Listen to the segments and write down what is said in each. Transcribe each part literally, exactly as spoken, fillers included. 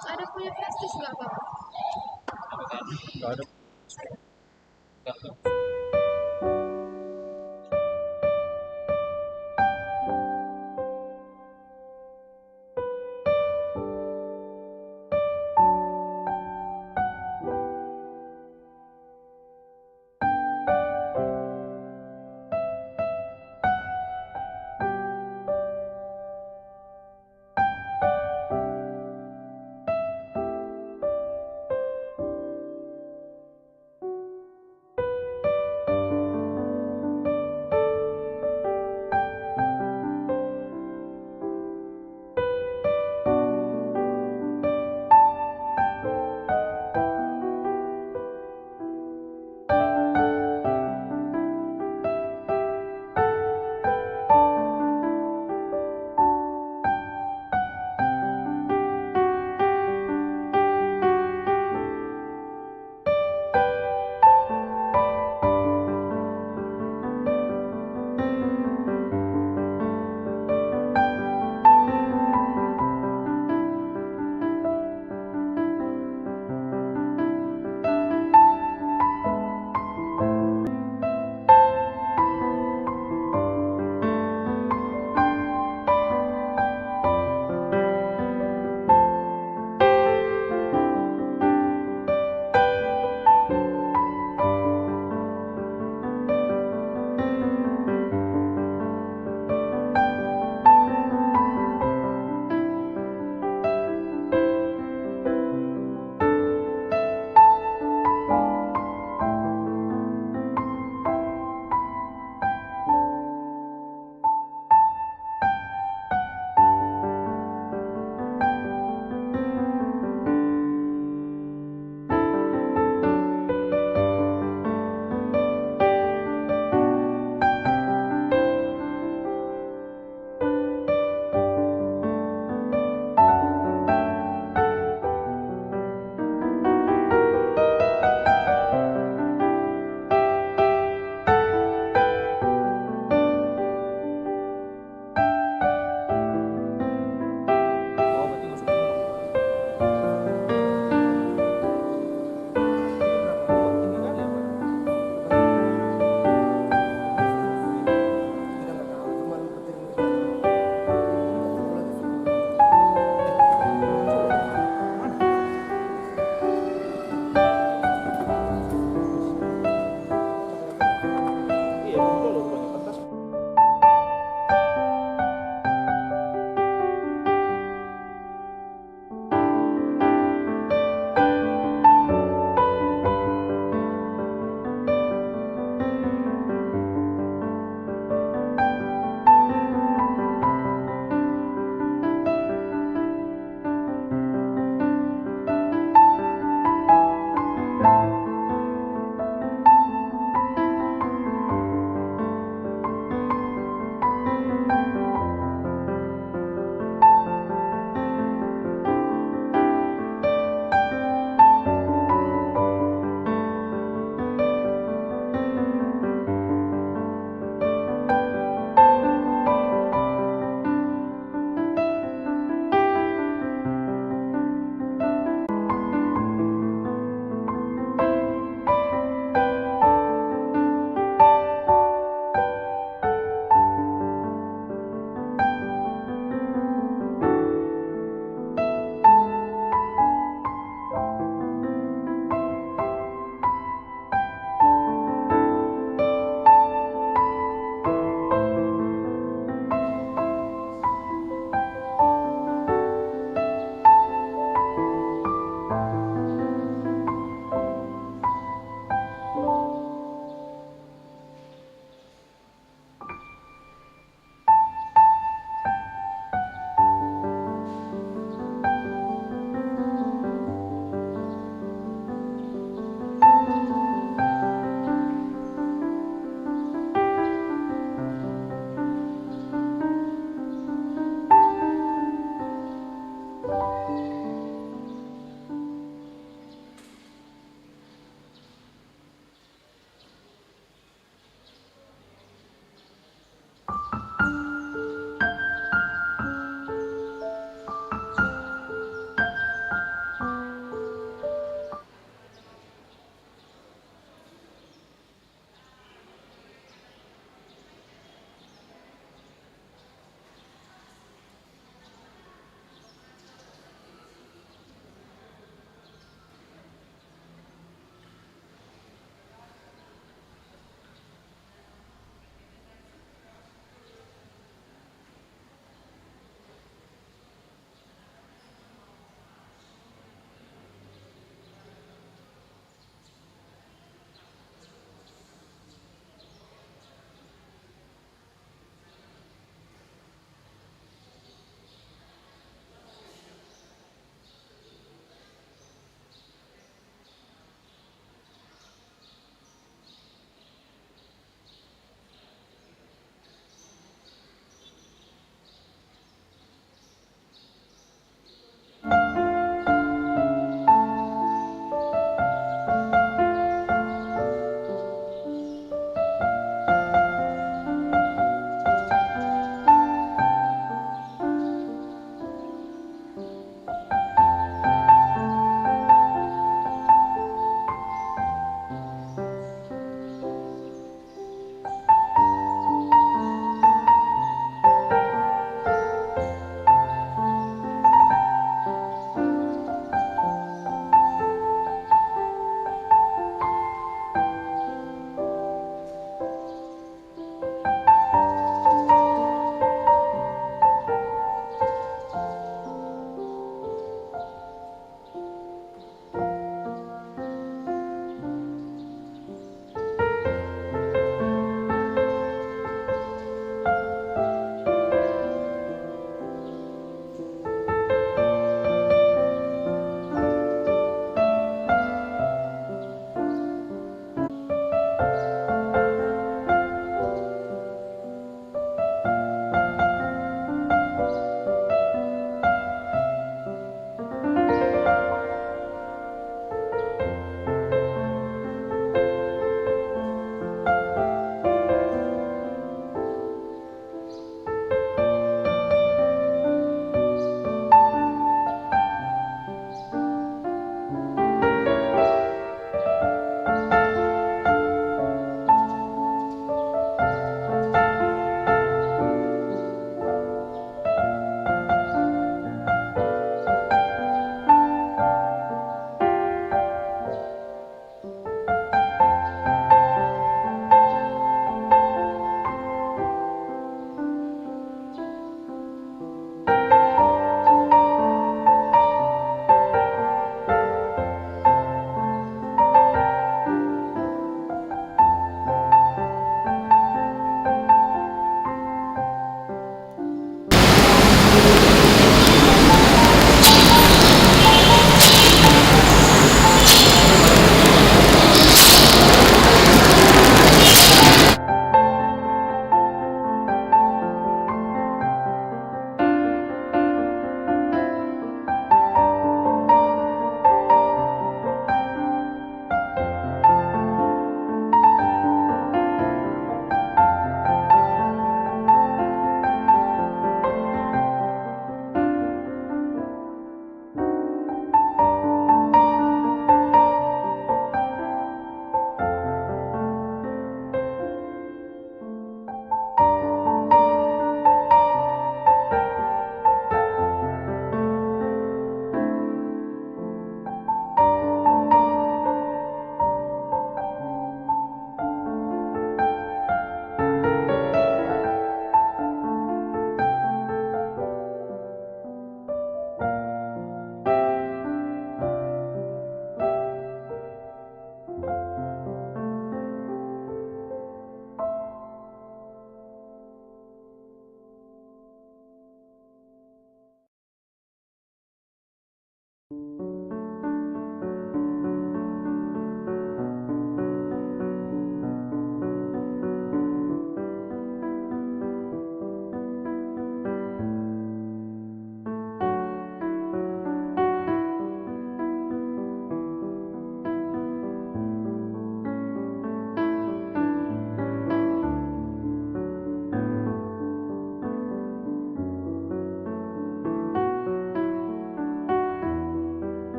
Ada punya plastik nggak, Bang? Nggak ada.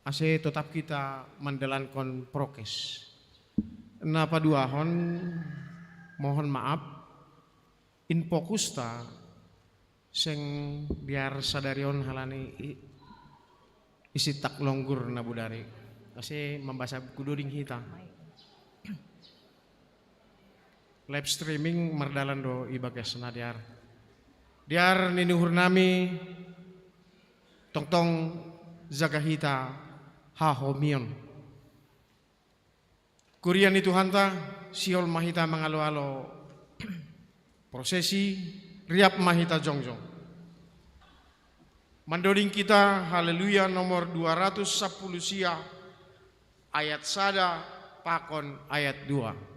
Ase totap kita mandalankon prokes. Na paduahon, mohon maaf, in fokusta seng biar sadari on halani i-, isi tak longgur na bodari. Ase mambasa buku doding hita. Live streaming mardalan do i bagas na dear. Dear nini uhur nami, tongtong jaga hita hahomion. Kuria ni Tuhanta, sihol ma hita mangalo-alo prosesi, riap ma hita jongjong. Mandoding kita Haleluya nomor dua ratus sapuluh sia, ayat sada pakon ayat dua.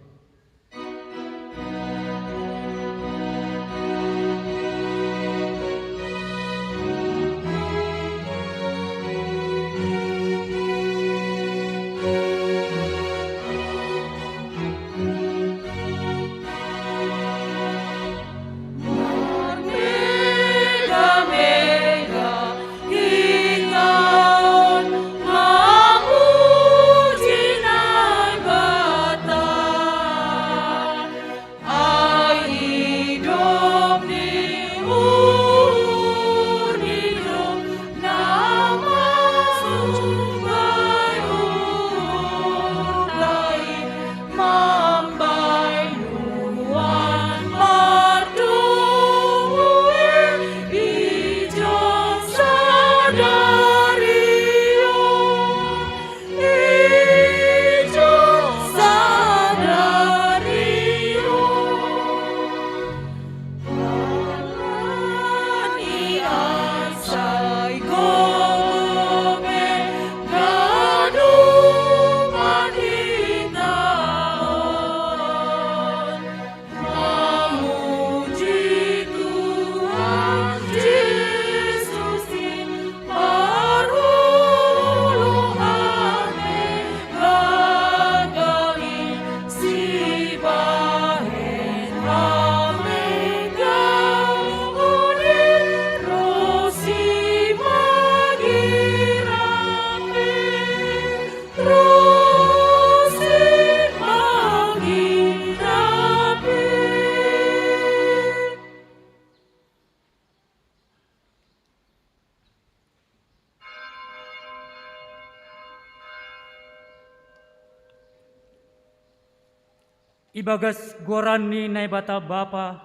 Ibagas goran ni Naibata Bapa,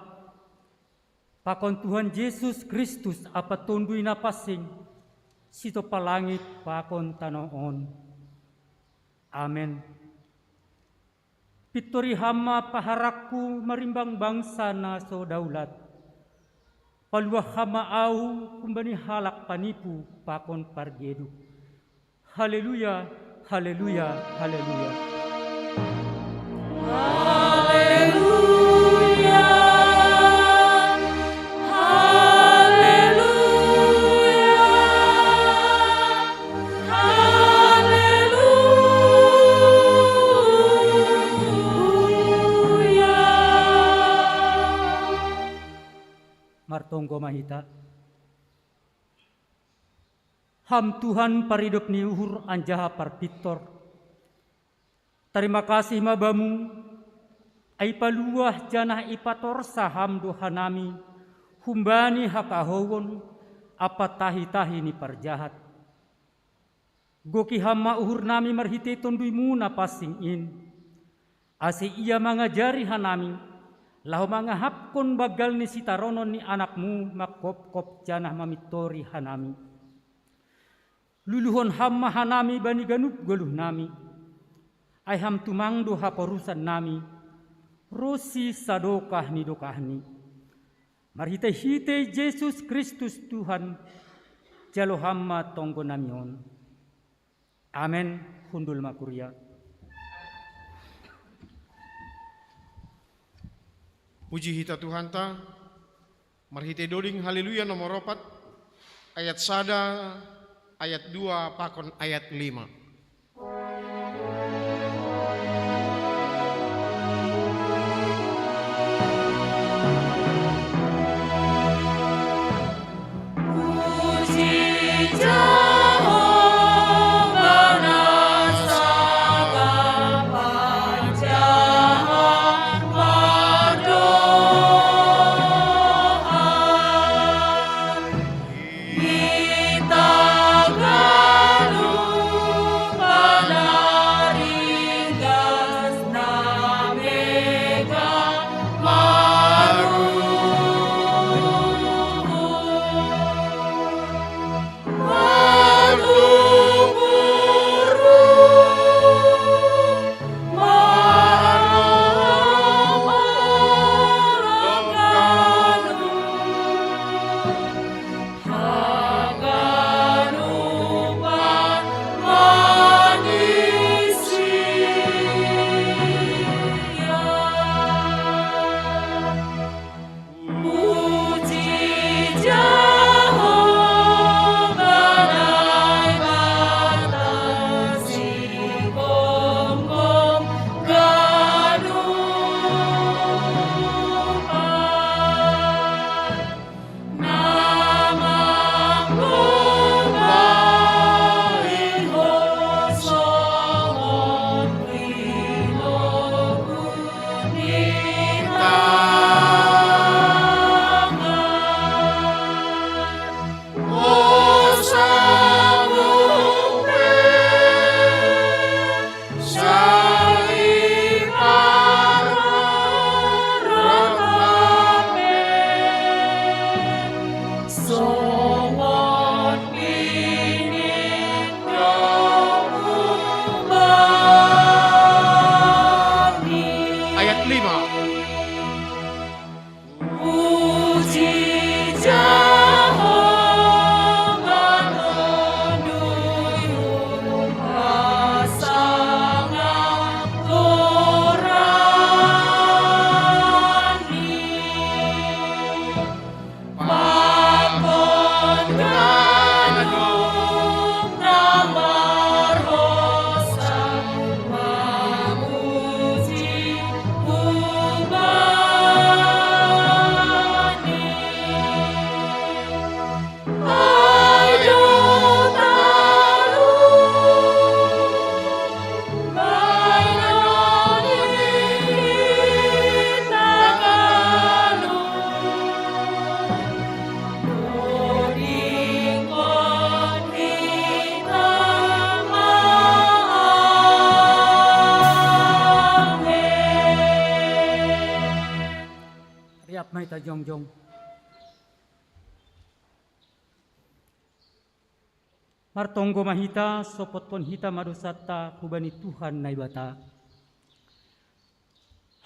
pakon Tuhan Jesus Kristus ampa Tonduy Napansing, sitompa langit pakon tanoh on. Amen. Pintori Ham ma paharakku marimbang bangsa na so daulat. Paluah Ham ma ahu humbani halak panipu pakon pargeduk. Haleluya, haleluya, haleluya. Haleluya, haleluya, haleluya. Martonggo ma hita. Ham Tuhan paridop ni uhur anjaha parpintor. Tarima kasih ma Bamu, ai ipaluah janah ipatorsa Ham do hanami humbani hakahouon ampa tahi-tahi ni parjahat. Goki Ham ma uhurnami marhitei Tonduy-Mu na pansing in, ase Ia mangajari hanami, laho mangahapkon banggal ni sitaronon ni Anak-Mu mangkopkop janah mamintori hanami. Luluhon Ham ma hanami bani ganup goluhnami, ai Ham tumang do haporusannami, ronsi sadokah ni dokahni. Marhitei-hitei Jesus Kristus Tuhan, jalo Ham ma tonggonami on. Amen. Hundul ma kuria. Puji hita Tuhanta, marhitei doding Haleluya nomor opat, ayat sada, ayat dua pakon ayat lima. Puji Jahowa. Kita jongjong. Martonggo ma hita, sopotkon hita ma dosanta hubani Tuhan Naibata.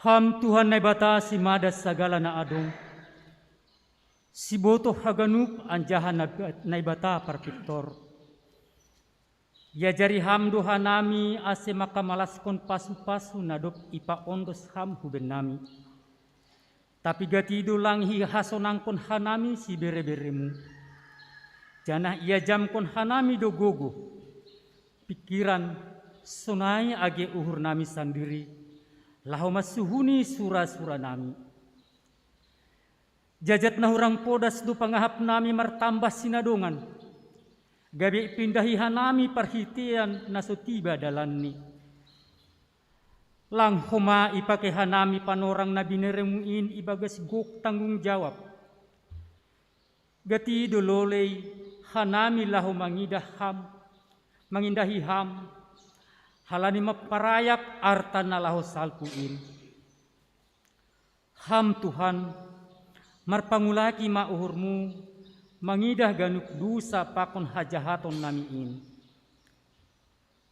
Ham Tuhan Naibata, simada sagala na adong, sibotoh haganup anjaha Naiba-, Naibata parpintor. Iajari Ham do hanami ase mangkamalaskon pasu-pasu na dob ipaondos Ham hu bennami. Tapi gati do lang ihasonangkon hanami sibere-bereMu. Janah iajamkon hanami do gogoh, pingkiran, sonai age uhurnami sandiri, laho mansuhuni sura-suranami. Jajat na hurang podas do pangahapnami martambah sinadongan, gabe ipindahi hanami parhiteian na so tiba dalanni. Lang homa ipake hanami panorang na binereMu in ibagas gok tanggung jawab. Gati do lolei hanami laho mangidah Ham, mangindahi Ham, halani mamparayak arta na laho salpu in. Ham Tuhan, marpangulaki ma uhurMu, mangidah ganup dosa pakon hajahatonnami in.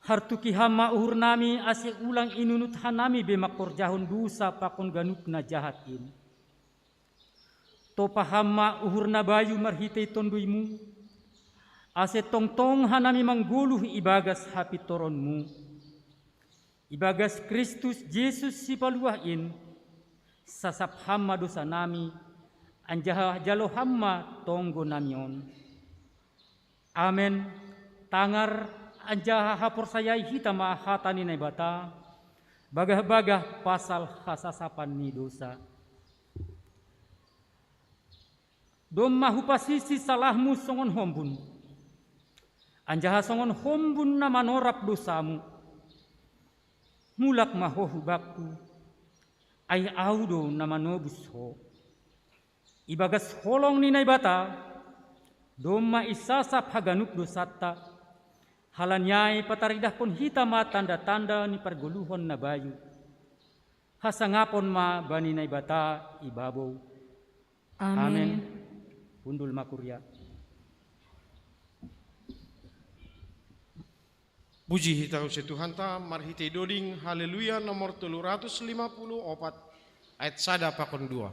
Hartuki Ham ma uhurnami, ase ulang inunut hanami be mangkorjahon dosa pakon ganup na jahat in. Topa Ham ma uhur na bayu marhitei TonduyMu, ase tongtong hanami manggoluh ibagas hapintoronMu. Ibagas Kristus Jesus Sipaluah in, sasap Ham ma dosanami, anjaha jalo Ham ma tonggonami on. Amen. Tangar anjaha haporsayai hita ma hata ni Naibata, bagah-bagah pasal hasasapan ni dosa. Domma hupasisi salahmu songon hombun, anjaha songon hombun na manorap dosamu. Mulak ma ho hu bakku, ai Ahu do na manobus ho. Ibagas holong ni Naibata, domma isasap haganup dosanta, halani ai pataridahkon hita ma tanda-tanda ni pargoluhon na bayu. Hasangapon ma bani Naibata ibabou. Amen. Amen. Hundul ma kuria. Puji hita use Tuhanta marhitei doding Haleluya nomor tolu ratus lima puluh opat, ayat sada pakon dua.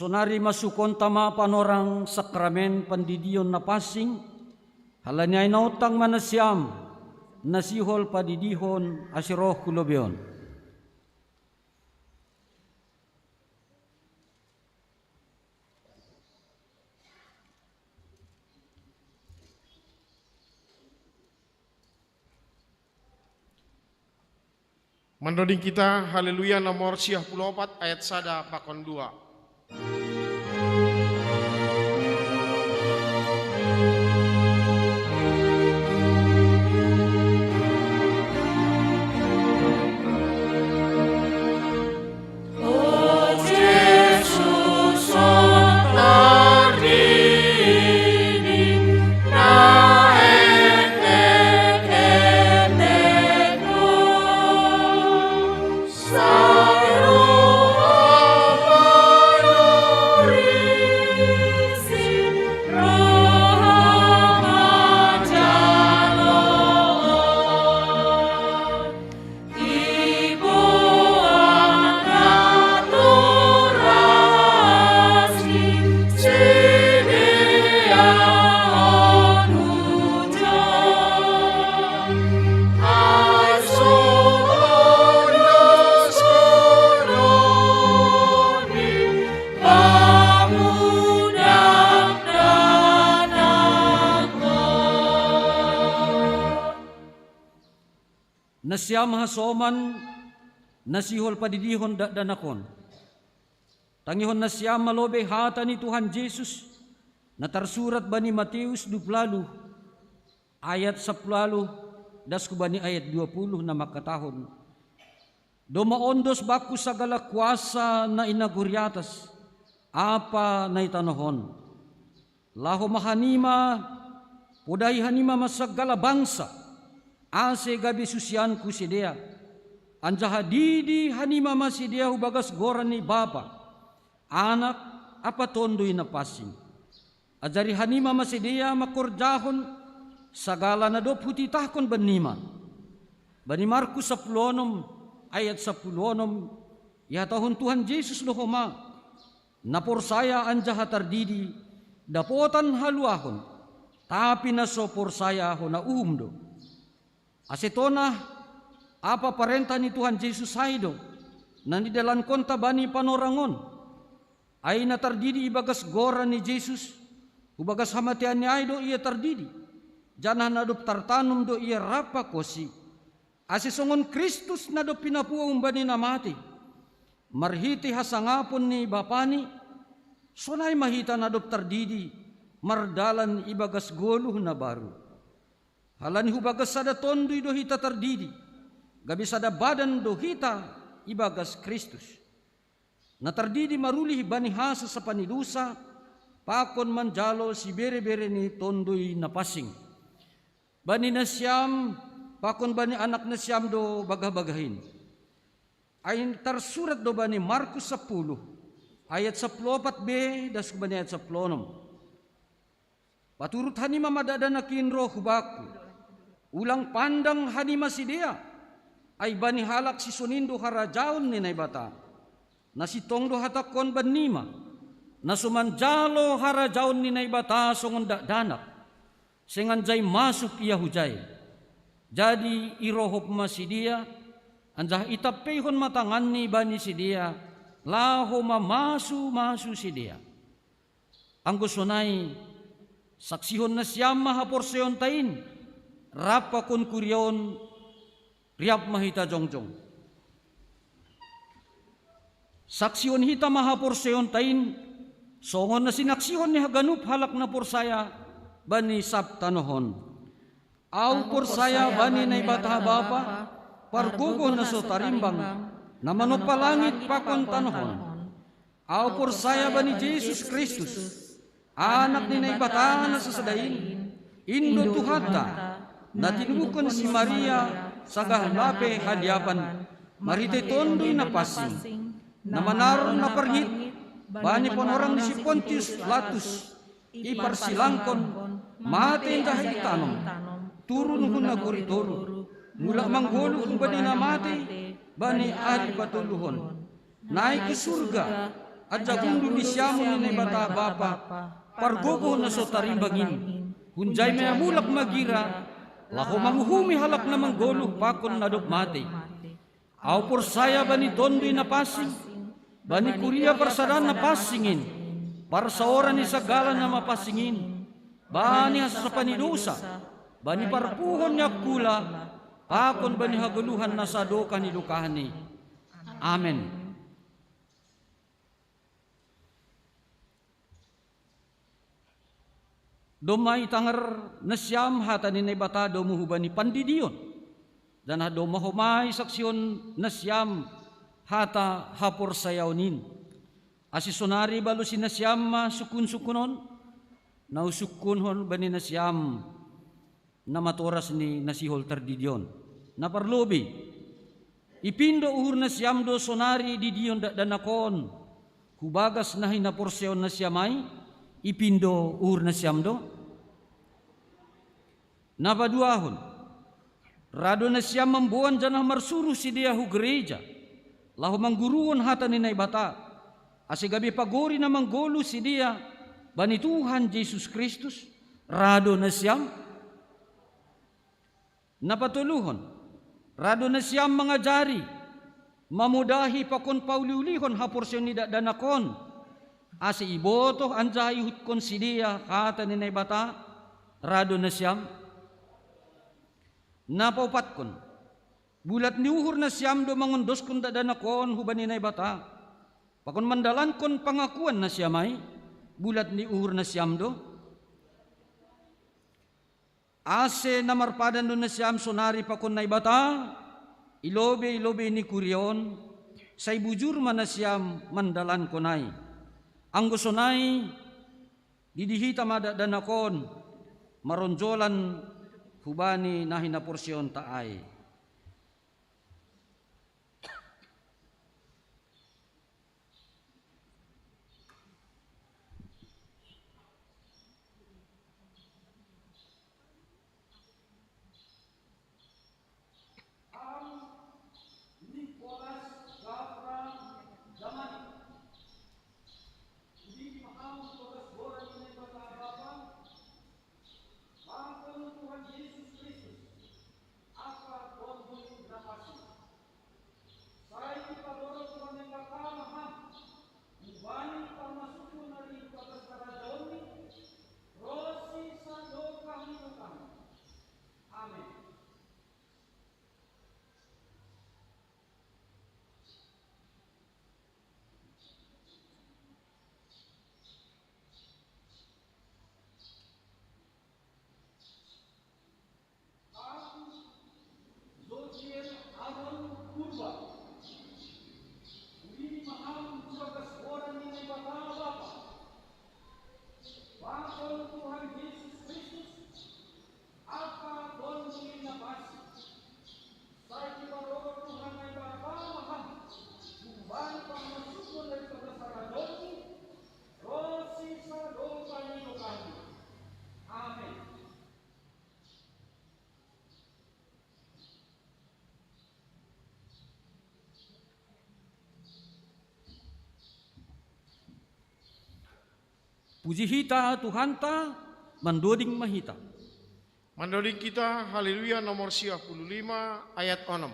Sonari masukonta ma panorang sakramen pandidion na pansing, halani ai naontang ma nasiam, na sihol padidihon ase roh hu lobei on. Mandoding kita, Haleluya nomor siah puluh opat ayat sada pakon dua. Nasiam hasoman, na sihol padidihon dakdanak on. Tangihon nasiam ma lobei hata ni Tuhan Jesus, na tarsurat bani Mateus dua puluh ualuh, ayat sapuluh ualuh, das hu bani ayat dua puluh na mangkatahon: Domma ondos bangku sagala kuasa na i nagori atas, ampa na i tanoh on. Laho ma hanima, podai hanima ma sagala bangsa, ase gabe susianku sidea. Anjaha didi hanima ma sidea hu bagas goran ni Bapa, Anak, ampa Tonduy Napansing. Ajari hanima ma sidea mangkorjahon sagala na dob hutitahkon bannima. Bani Markus sapuluh onom ayat sapuluh onom, ihatahon Tuhan Jesus do homa: Na porsaya anjaha tardidi, dapotan haluahon, tapi na so porsaya hona uhum do. Ase tonah, ampa parentah ni Tuhan Jesus ai do, na nidalankonta bani panorang on. Ai na tardidi ibagas goran ni Jesus, hubagas hamateanNi ai do ia tardidi, janah na dob tartanum do ia rap pakonSi. Ase songon Kristus na dob pinapua humbani na matei, marhitei hasangapon ni BapaNi, sonai ma hita na dob tardidi, mardalan ibagas goluh na baru. Halani hubagas sada Tonduy do hita tardidi, gabe sada badan do hita ibagas Kristus. Na tardidi marulih bani hasasapa ni dousa, pakon manjalo siberebere ni Tonduy Napansing. Bani nasiam, pakon bani anak nasiam do bagah-bagah in. Ai tarsurat do bani Markus sapuluh, ayat sapuluh opat be das hu bani ayat sapuluh onom: Paturut hanima ma dakdanak in roh hu bangku. Ulang pandang hanima sidea, ai bani halak sisongon i do harajaon ni Naibata. Na sintong do hatangkon bannima, na so manjalo harajaon ni Naibata songon dakdanak, seng anjai masuk ia hujai. Jadi irohop ma sidea, anjaha itampeihon ma tanganni bani sidea, laho mamasu-masu sidea. Anggo sonai, saksihon nasiam ma haporseaonta in, rap pakon kuria on, riap ma hita jongjong. Saksihon hita ma haporseaonta in, songon na sinaksihon ni haganup halak na porsaya bani sab tanoh on. Ahu porsaya bani Naibata Bapa, pargogoh na so tarimbang, na manompa langit pakon tanoh on. Ahu porsaya bani Jesus Kristus, Anak ni Naibata na sasada in, in do Tuhanta, na tinubuhkon si Maria sanggah lape haliapan, marhitei Tonduy Napansing, na manaron na parngit bani panorang ni si Pontius Latus, iparsilangkon, matei anjaha itanom, turun hu nagori toruh, mulak manggoluh humbani na matei bani ari patoluhon, naik hu surga, Adjagong do ni siam ni Naibata Bapa, pargogoh na so tarimbang in. Hunjay miyamulak magira, laho manguhumi halak na manggoluh pakon na dob matey. Ahu porsaya bani Tonduy Napansing, bani kuria parsadaan na pansing in, parsaoran ni sagala na mapansing in, bani hasasapan ni dousa, bani parpuhon ni angkula, pakon bani hagoluhan na sadokah ni dokahni. Amen. Domma itanger nasiam hata ni Naibata domu hubani pandidion, janah domma homa isaksihon nasiam hata haporsayaon in. Ase sonari balosi nasiam ma sungkunsungkun on, na husungkunhon bani nasiam na matoras ni na sihol tardidi on. Na parlobei, ipindo uhur nasiam do sonari didion dakdanak on, hu bagas na hinaporseaon nasiam ai, ipindo uhur nasiam do. Na paduahon, ra do nasiam mamboan janah marsuruh sidea hu gereja, laho mangguruhon hata ni Naibata, ase gabe pagori na manggoluh sidea bani Tuhan Jesus Kristus, ra do nasiam. Na patoluhon, ra do nasiam mangajari, mamodahi pakon pauliulihon haporseaon ni dakdanak on, ase ibotoh anjaha iihuthon sidea hata ni Naibata, ra do nasiam. Na paopatkon, bulat ni uhur nasiam do mangondoskon dakdanak on hubani Naibata, pakon mandalankon pangakuan nasiam ai, bulat ni uhur nasiam do. Ase na marpadan do nasiam sonari pakon Naibata, i lobei-lobei ni kuria on, sai bujur ma nasiam mandalankon ai. Anggo sonai, didi hita ma dakdanak on, maronjolan hubani na hinaporseaonta ai. Ang Nicolas Gafra Damani, hindi mahal sa oras ni Naibata Bapa, pakon Tuhan Jesus Kristus, Ampa Tonduy Napansing. Sai ipadorong Tuhan Naibata ma ham, hubani parmasukon na ri bagas harajaonNi, ronsi sadokah ni dokahni. Amen. Aku, Zotiel Aron Purba, huhilih ma ham hu bagas goran ni Naibata Bapa, pakon Tuhan Jesus Kristus, Ampa Tonduy Napansing. Sai ipadorong Tuhan Naibata ma ham, hubani parmasukon na ri bagas harajaonNi, ronsi sadokah ni dokahni. Amen. Puji hita Tuhanta, mandoding ma hita. Mandoding hita, Haleluya nomor sia puluh lima ayat onom.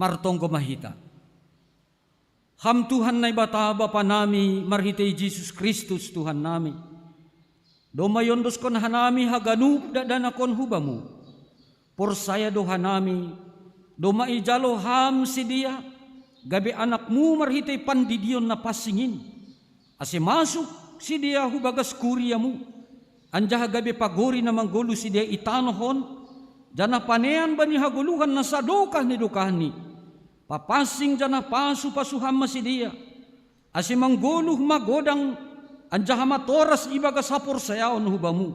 Martonggo ma hita. Ham Tuhan Naibata Bapa nami marhitei Jesus Kristus Tuhan nami. Domma iondoskon hanami haganup dakdanak on hu Bamu. Porsaya do hanami, domma ijalo Ham sidea, gabe anakMu marhitei pandidion na pansing in. Ase masuk sidea hu bagas kuriaMu, anjaha gabe pagori na manggoluh sidea i tanoh on, janah panean bani hagoluhan na sadokah ni dokahni. Papansing janah pasu-pasu Ham ma sidea, ase manggoluh magodang anjaha matoras ibagas haporsayaon hu Bamu.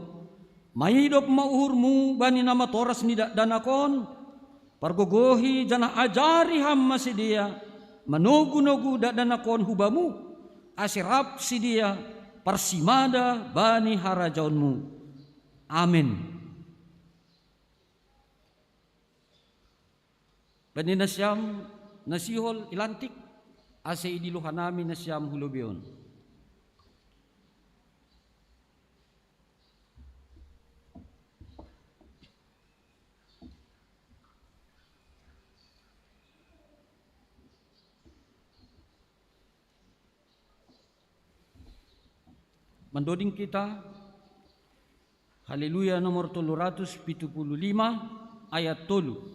Maidop ma uhurMu bani na matoras ni dakdanak on, pargogohi janah ajari Ham ma sidea, manogu-nogu dakdanak on hu Bamu, ase rap sidea parsimada bani harajaonMu. Amen. Bani nasiam na sihol ilantik, ase idilo hanami nasiam hu lobei on. Mandoding kita, Haleluya nomor tolu ratus pitu puluh lima, ayat tolu.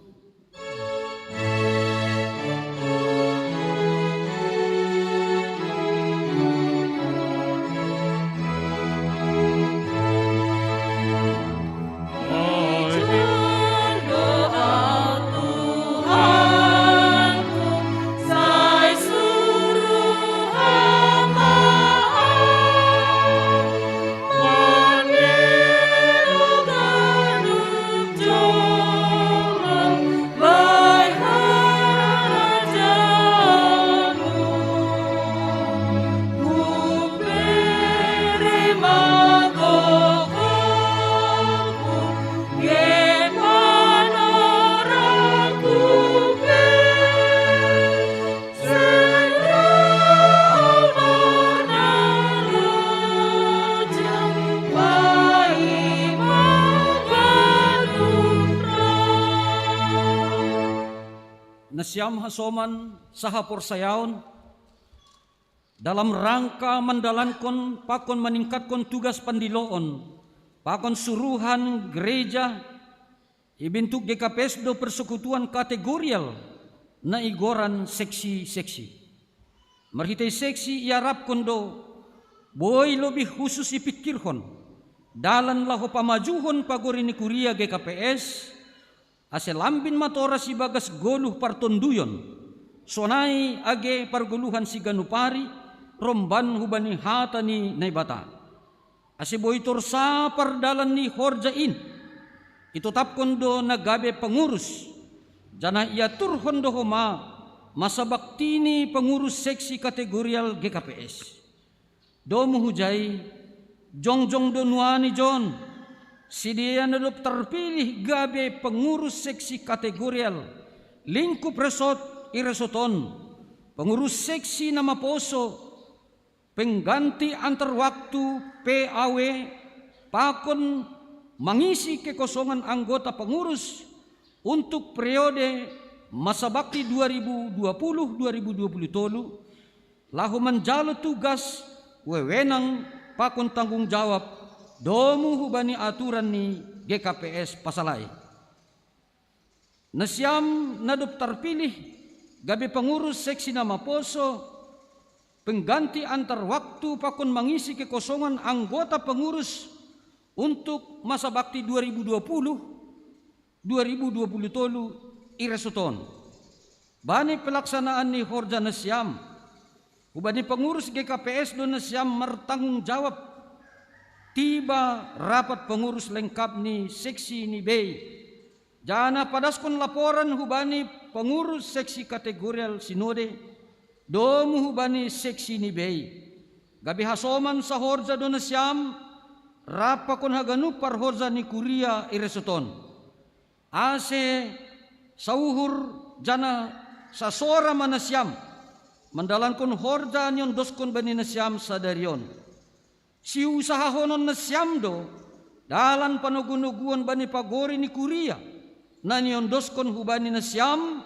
Nasiam hasoman sahaporsayaon, dalam rangka mandalankon pakon maningkatkon tugas pandiloon pakon suruhan gereja, ibentuk G K P S do persekutuan kategorial na igoran seksi-seksi. Marhitei seksi iarapkon do boi lobih husus ipingkirhon dalan laho pamajuhon pagori ni kuria G K P S, ase lambin matoras ibagas goluh partonduyon, sonai age pargoluhan siganup ari, romban hubani hata ni Naibata. Ase boi torsa pardalan ni horja in, itotapkon do na gabe pangurus, janah iaturhon do homa masa bakti ni pangurus seksi kategorial G K P S. Domu hujai, jongjong do nuan ijon, sidea na dob tarpilih gabe pangurus seksi kategorial, lingkup resot i resot on, pangurus seksi na maposo, pengganti antar waktu P A W, pakon mangisi kekosongan anggota pangurus untuk periode masa bakti dua ribu dua puluh dua ribu dua puluh tolu, laho manjalo tugas, wewenang pakon tanggung jawab, domu hubani aturan ni G K P S pasal ai. Nasiam na dob tarpilih gabe pangurus seksi na maposo, pengganti antar waktu pakon mangisi kekosongan anggota pangurus untuk masa bakti dua ribu dua puluh, dua ribu dua puluh tolu i resot on. Bani pelaksanaan ni horja nasiam, hubani pangurus G K P S do nasiam martanggung jawab, tiba rapat pangurus lengkap ni seksi ni bei, janah padaskon laporan hubani pangurus seksi kategorial sinode, domu hubani seksi ni bei. Gabe hasoman sahorja do nasiam, rap pakon haganup parhorja ni kuria i resot on. Ase sauhur janah sasora ma nasiam, mandalankon horja niondoskon bani nasiam sadari on. Siusahahonon nasiam do dalan panogu-noguon bani pagori ni kuria, na niondoskon hubani nasiam,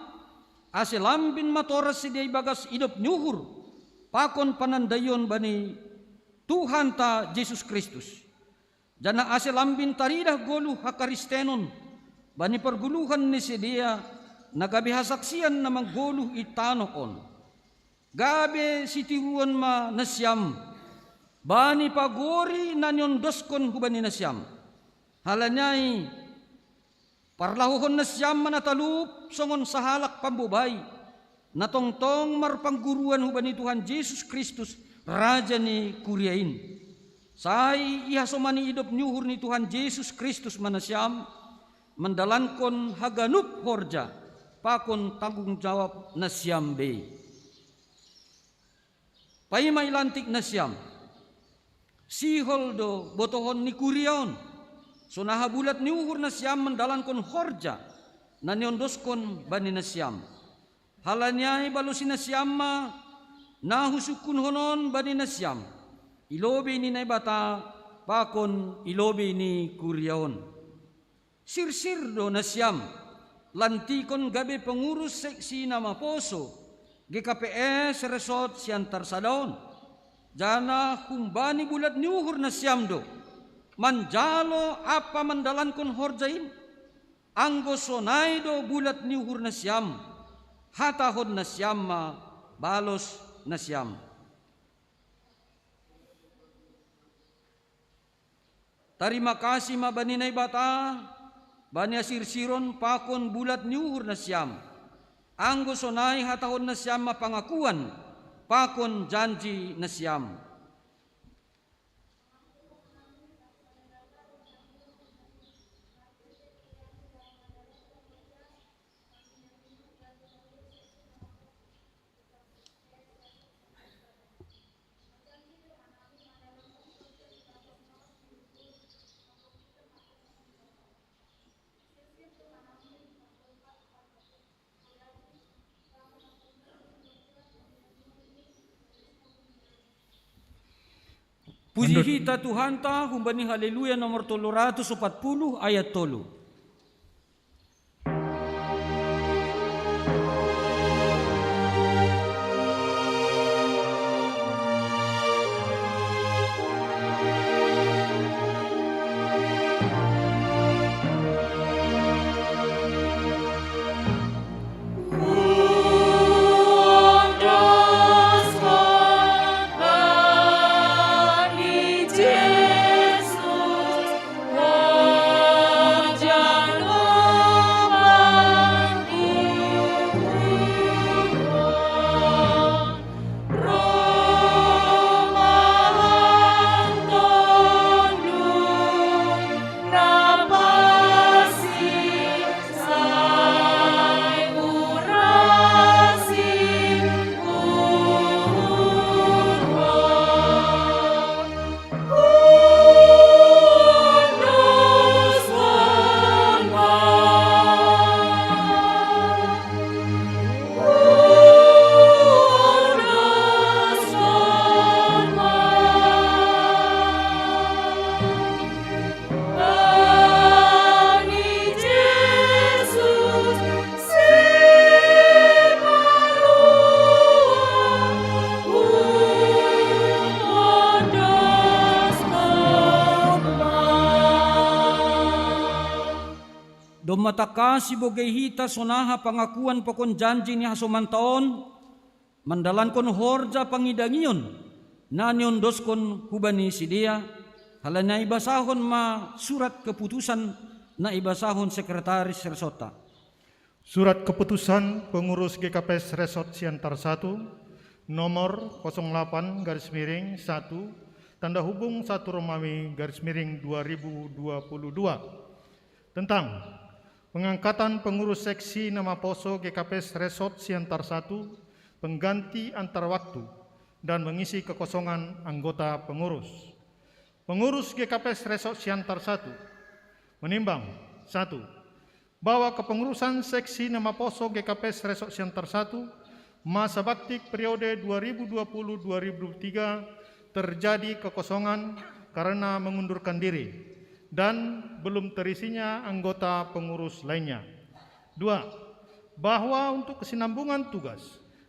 Ase lambin matoras sidea ibagas idop ni uhur, pakon panandaion bani Tuhanta Jesus Kristus. Janah ase lambin taridah goluh hakaristenon bani pargoluhan ni sidea na gabe hasaksian na manggoluh i tanoh on. Gabe sitiruon ma nasiam bani pagori na niondoskon hubani nasiam. Halani ai, parlahohon nasiam ma na talup songon sahalak pambobai, na tongtong marpangguruan hubani Tuhan Jesus Kristus, Raja ni kuria in. Sai ihasomani idop ni uhur ni Tuhan Jesus Kristus ma nasiam, mandalankon haganup horja pakon tanggung jawab nasiam be. Paima ilantik nasiam, sihol do botohon ni kuria on, sonaha bulat ni uhur nasiam mandalankon horja na niondoskon bani nasiam. Halani ai balosi nasiam ma na husungkunhon on bani nasiam, i lobei ni Naibata pakon i lobei ni kuria on. Sirsir do nasiam, lantikon gabe pengurus seksi na maposo G K P S Resort Siantar Sada on. Janah humbani bulat ni uhur nasiam do manjalo ampa mandalankon horja in. Anggo sonai do bulat ni uhur nasiam, hatahon nasiam ma balos nasiam. Tarima kasih ma bani Naibata, bani hasirsiron pakon bulat ni uhur nasiam. Anggo sonai hatahon nasiam ma pangakuan pakon janji nasiam. Puji hita Tuhanta humbani Haleluya nomor tolu ratus opat puluh ayat tolu. Domma tangkas ibogei hita sonaha pangakuan pakon janji ni hasomanta on, mandalankon horja pangidangion na niondoskon hubani sidea, halani ai basahon ma surat keputusan na ibasahon sekretaris resortta. Surat keputusan pengurus G K P S Resort Siantar satu, nomor kosong delapan garis miring satu, tanda hubung satu Romawi garis miring dua ribu dua puluh dua. Tentang pengangkatan pengurus seksi na maposo G K P S Resort Siantar satu, pengganti antar waktu, dan mengisi kekosongan anggota pengurus. Pengurus G K P S Resort Siantar satu menimbang, satu, bahwa kepengurusan seksi na maposo G K P S Resort Siantar satu, masa bakti periode dua ribu dua puluh dua ribu dua puluh tiga terjadi kekosongan karena mengundurkan diri dan belum terisinya anggota pengurus lainnya. Dua, Bahwa untuk kesinambungan tugas,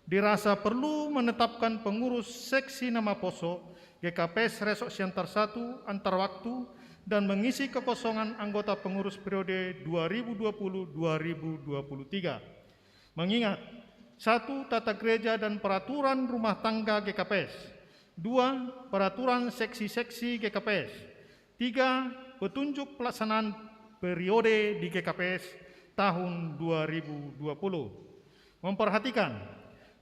dirasa perlu menetapkan pengurus seksi nama poso G K P S Resort Siantar satu antar waktu dan mengisi kekosongan anggota pengurus periode dua ribu dua puluh dua ribu dua puluh tiga. Mengingat, satu, tata gereja dan peraturan rumah tangga G K P S. Dua, peraturan seksi-seksi G K P S. Tiga, petunjuk pelaksanaan periode di G K P S tahun dua ribu dua puluh. Memperhatikan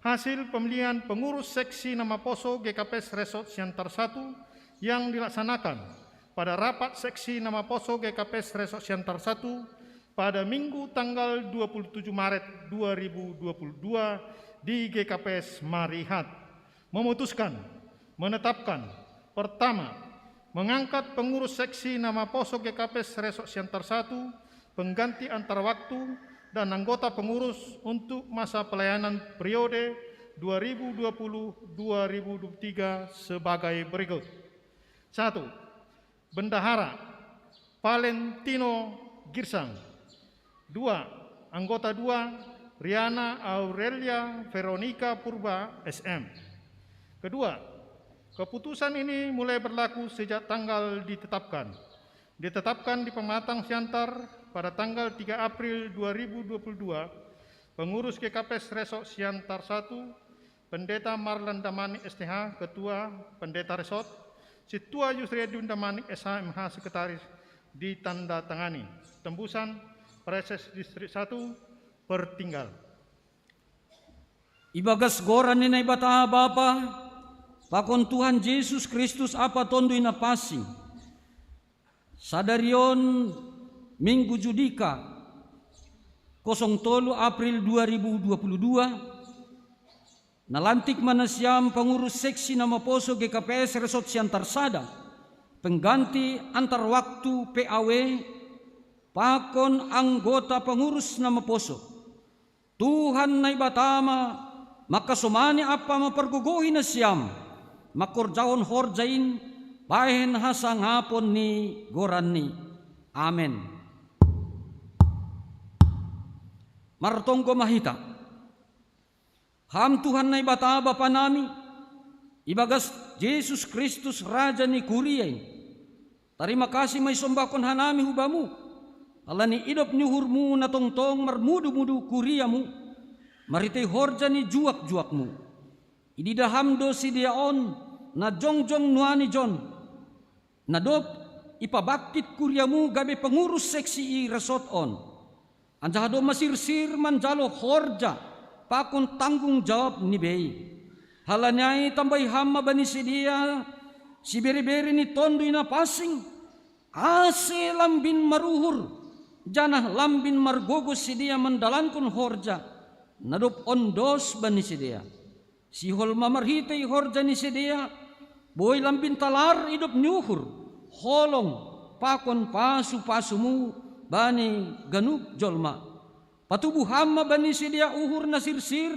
hasil pemilihan pengurus seksi nama poso G K P S Resort Siantar satu yang dilaksanakan pada rapat seksi nama poso G K P S Resort Siantar satu pada Minggu tanggal dua puluh tujuh Maret dua ribu dua puluh dua di G K P S Marihat. Memutuskan, menetapkan, pertama, mengangkat pengurus seksi nama poso G K P S Resort Siantar satu, pengganti antar waktu, dan anggota pengurus untuk masa pelayanan periode dua ribu dua puluh dua ribu dua puluh tiga sebagai berikut. Satu, Bendahara Valentino Girsang. Dua, anggota dua, Riana Aurelia Veronica Purba, S M. Kedua, keputusan ini mulai berlaku sejak tanggal ditetapkan. Ditetapkan di Pematang Siantar pada tanggal tiga April dua ribu dua puluh dua, pengurus G K P S Resort Siantar satu, Pendeta Marlan Damanik, S T H, Ketua, Pendeta Resort, Situa Yusriadin Damanik, S H, M H, Sekretaris, ditandatangani. Tembusan, Praeses Distrik satu, Pertinggal. Ibagas goran ni Naibata Bapa, pakon Tuhan Jesus Kristus Amanta Tonduy Napansing. Sadari on Minggu Judika, kosong tolu April dua ribu dua puluh dua, nalantik ma nasiam pengurus seksi nama poso G K P S Resort Siantar Sada, pengganti antar waktu P A W, pakon anggota pengurus nama poso. Tuhan Naibata ma mangkasomani ampa mampargogohi nasiam mangkorjahon horja in bahen hasangapon ni goranNi. Amen. Martonggo ma hita. Ham Tuhan Naibata Bapa nami, ibagas Jesus Kristus Raja ni kuria in, tarima kasih ma isombahkon hanami hu Bamu, ala ni idop ni uhurMu na tongtong marmudumudu kuriaMu, marhitei horja ni juakjuakMu. Ididah Ham do sidea on, na jongjong nuaeng ijon, na dob ipabangkit kuriaMu gabe pengurus seksi i resort on. Anjaha do masirsir manjalo horja pakon tanggung jawab ni bei. Halani ai tambahi Ham ma bani sidea siberebere ni Tonduy Napansing, ase lambin maruhur, janah lambin margogoh sidea mandalankon horja, na dob ondos bani sidea. Sihol ma marhitei horja ni sidea, boi lambin talar idop ni uhur, holong, pakon pasu-pasuMu bani ganup jolma. Patubu Ham ma bani sidea uhur na sirsir,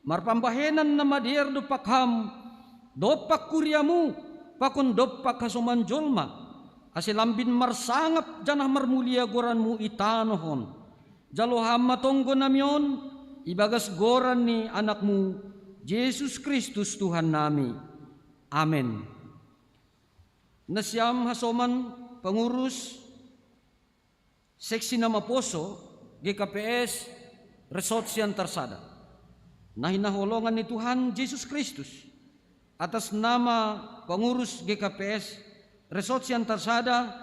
marpambahenan na madear dompak Ham, dompak kuriaMu, pakon dompak hasoman jolma, ase lambin marsangap janah marmulia goranMu i tanoh on. Jalo Ham ma tonggo nami on, ibagas goran ni AnakMu, Jesus Kristus Tuhan nami. Amen. Nasiam hasoman pengurus seksi na maposo G K P S Resort Siantar Sada, na hinaholongan ni Tuhan Jesus Kristus, atas nama pengurus G K P S Resort Siantar Sada,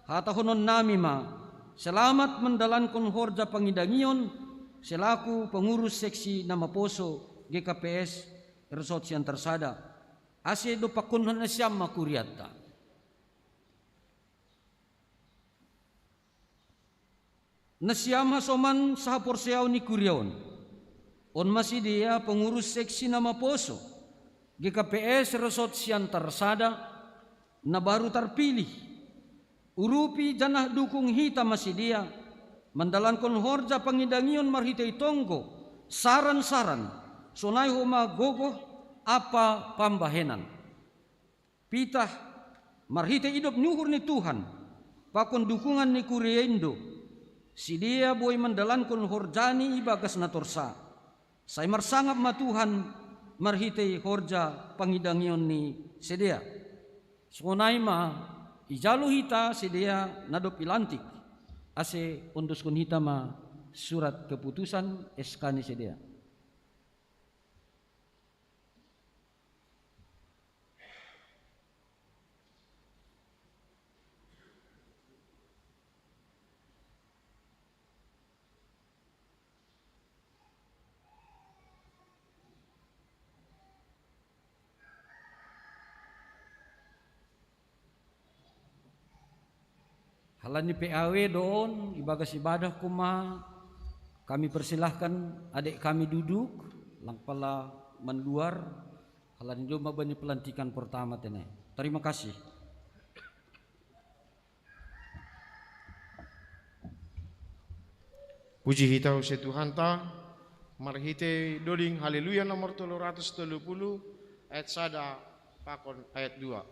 hatahonon nami ma, selamat mandalankon horja pangidangion selaku pengurus seksi na maposo G K P S Resort Siantar Sada. Ase dompakkon nasiam ma kurianta. Nasiam hasoman sahaporseaon ni kuria on. On ma sidea pengurus seksi na maposo G K P S Resort Siantar Sada, na baru tarpilih. Urupi janah dukung hita ma sidea, mandalankon horja pangidangion marhitei tonggo, saran-saran, sonai homa gogoh ampa pambahenan. Pitah, marhitei idop ni uhur ni Tuhan, pakon dukungan ni kuria in do, Sidea boi mandalankon horjani ibagas na torsa. Sai marsangap ma Tuhan marhitei horja pangidangion ni sidea. Sonai ma, ijalo hita sidea na dob ilantik, ase ondoskon hita ma surat keputusan S K ni sidea. Halani P A W do on, ibagas ibadah koma, kami persilahkan adik kami duduk, lang pala manluar, halani do ma bani pelantikan pertama tene. Terima kasih. Puji hita use Tuhanta, marhite doding Haleluya nomor tolu ratus tolu puluh, ayat sada pakon ayat dua.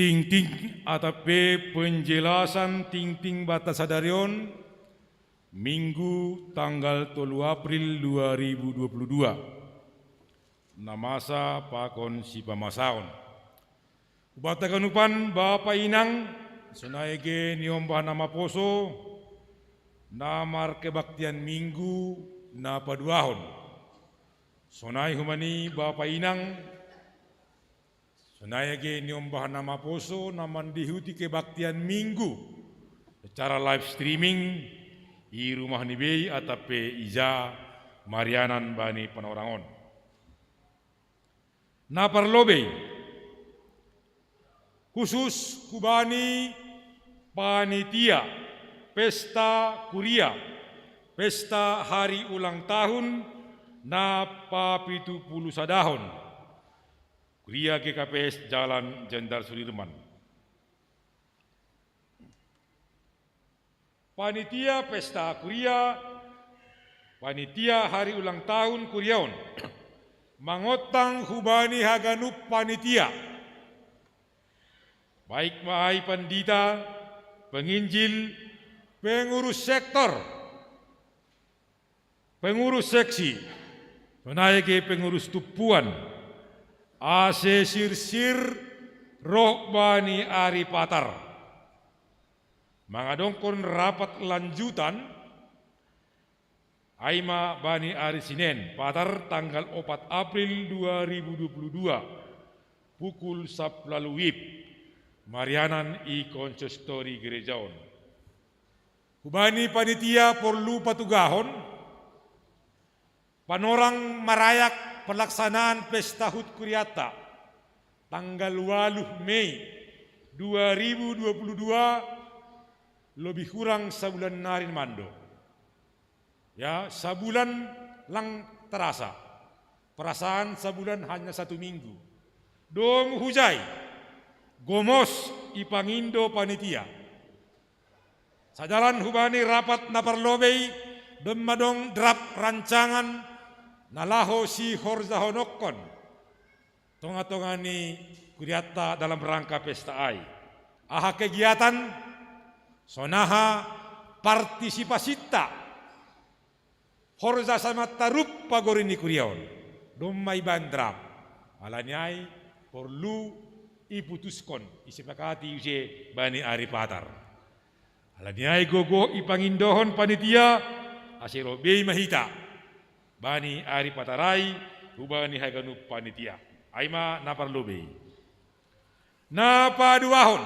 Tingting atap pe penjelasan tingting banta sadari on, Minggu tanggal tolu April dua ribu dua puluh dua. Na masa pakon sipamasaon. Hubanta ganupan bapa inang, sonai age niombah na maposo, na markebaktian Minggu na paduahon. Sonai homa ni bapa inang, sonai age niombah na maposo na mandihuti kebaktian Minggu secara live streaming i rumah ni bei atap pe ija marianan bani panorang on. Na parlobei, khusus hubani panitia pesta kuria, pesta hari ulang tahun na papitu puluh sadahon. Kuria G K P S Jalan Jenderal Sudirman. Panitia pesta kuria, panitia hari ulang tahun kuria on, mangontang hubani haganup panitia, baik ma ai pandita, penginjil, pengurus sektor, pengurus seksi, sonai age pengurus tumpuan, ase sirsir roh bani ari Patar, mangadongkon rapat lanjutan, ai ma bani ari Sinen, Patar, tanggal opat April dua ribu dua puluh dua, pukul sampulu ualu wib, marianan i konsistori gereja on. Hubani panitia porlu patugahon, panorang marayak pelaksanaan pesta hut kuriata tanggal ualu Mei dua ribu dua puluh dua, lebih kurang sabulan nari mando. Ya, sabulan lang terasa. Perasaan sabulan hanya satu minggu. Domu hujai, gomos ipangindo panitia. Sajalan hubani rapat na parlobei, domma adong drap rancangan na laho sihorjahononkon tonga-tonga ni kuriata dalam rangka pesta ai. Aha kegiatan, sonaha partisipasinta, horja samanta rup pagori ni kuria on, domma ibaen drap. Alani ai porlu iputuskon, isepakati use bani ari Patar. Alani ai gogo ipangindohon panitia, ase roh bei ma hita bani ari Patar ai hubani haganup panitia. Ai ma na parlobei. Na paduahon,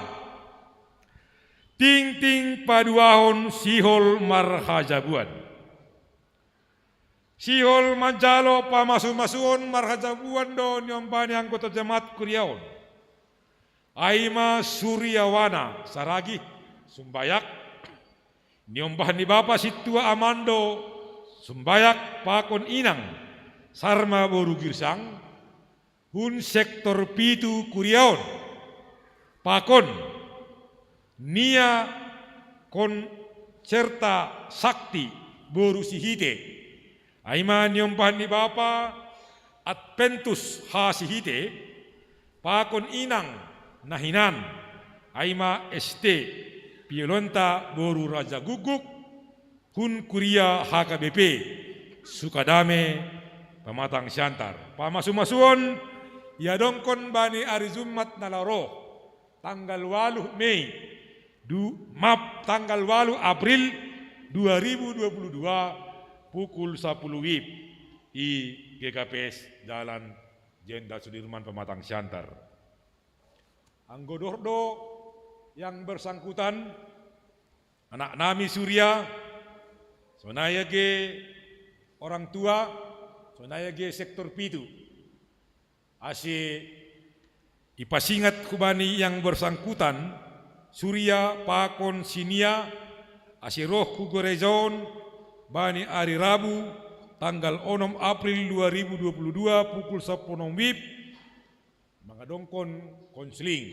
tingting paduahon sihol marhajabuan. Sihol manjalo pamasu-masuon marhajabuan do niombah ni anggota jemaat kuria on. Ai ma Surya Wana Saragih Sumbayak, niombah ni bapa sintua amando Sumbayak pakon inang Sarma boru Girsang, hun sektor pitu kuria on, pakon Nia Concerta Sakti boru Sihite, ai ma niombah ni bapa Adventus H Sihite, pakon inang na hinan, ai ma S T Violenta boru Raja Guguk, hun kuria H K B P Sukadame Pamatang Siantar. Pamasu-masuon iadongkon bani ari Jumat na laho ro, tanggal ualu Mei, du, maaf, tanggal ualu April dua ribu dua puluh dua, pukul sampulu wib, i G K P S Jalan Jenderal Sudirman Pamatang Siantar. Anggo dohot do yang bersangkutan, anak nami Surya, sonai age orang tua, sonai age sektor pitu. Ase ipasingat hubani yang bersangkutan, Surya pakon si Nia, ase roh hu gereja on bani ari Rabu, tanggal onom April dua ribu dua puluh dua, pukul sampulu onom wib, mangadongkon konseling,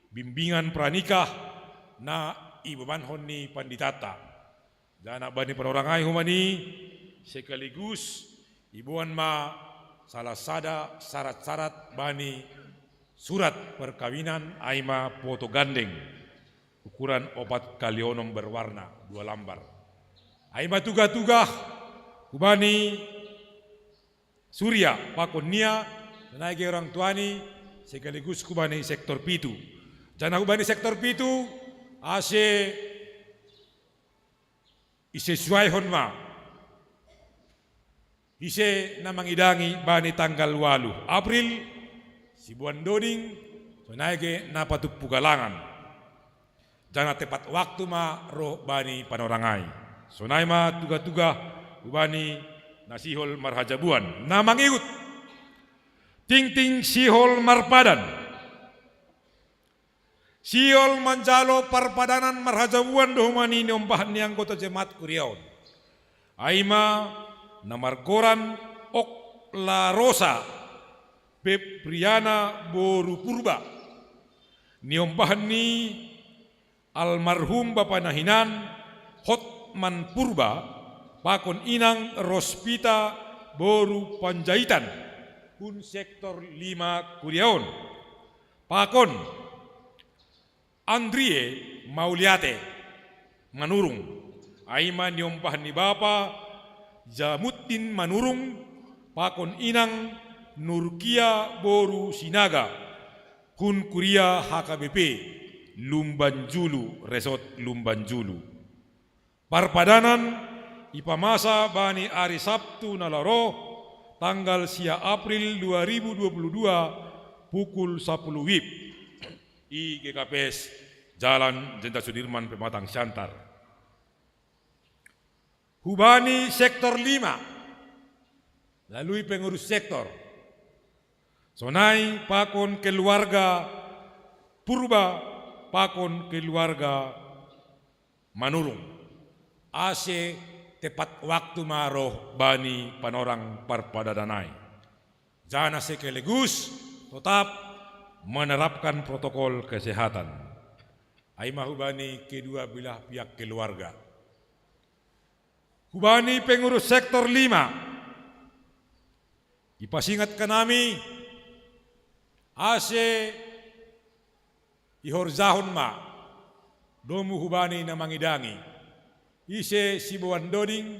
bimbingan pranikah na ibebanhon ni panditanta. Janah bani panorang ai homa ni sekaligus iboan ma salah sada syarat-syarat bani surat perkawinan, ai ma foto gandeng ukuran opat kali onom berwarna dua lambar. Ai ma tugah-tugah hubani Surya pakon Nia, sonai age orang tuani, sekaligus hubani sektor pitu. Janah hubani sektor pitu, ase isesuaihon ma ise na mangidangi bani tanggal ualu April, siboan doding, sonai age na patumpu galangan. Janah tepat waktu ma roh bani panorang ai. Sonai ma tugah-tugah hubani na sihol marhajabuan. Na mangihut, tingting sihol marpadan. Sihol manjalo parpadanan marhajabuan do homa ni niombah ni anggota jemaat kuria on. Ai ma na margoran Oklarosa Febriana boru Purba, niombah ni almarhum bapana hinan Hotman Purba, pakon inang Rospita boru Panjaitan, hun sektor lima kuriaon. Pakon Andrie Mauliate Manurung, ai ma niombah ni bapa Jamuddin Manurung, pakon inang Nurkia boru Sinaga, hun kuria H K B P Lumban Julu, Resort Lumban Julu. Parpadanan ipamasa bani ari Sabtu na laho, tanggal sia April dua ribu dua puluh dua, pukul sapuluh wib, i G K P S Jalan Jenderal Sudirman, Pematang Siantar. Hubani sektor lima, lalui pengurus sektor, sonai pakon keluarga Purba, pakon keluarga Manurung, ase tepat waktu ma roh bani panorang parpadanan ai. Janah sekaligus tetap menerapkan protokol kesehatan. Ai ma hubani kedua belah pihak keluarga. Hubani pengurus sektor lima, ipasingat hanami, ase ihorjahon ma domu hubani na mangidangi, ise siboan doding,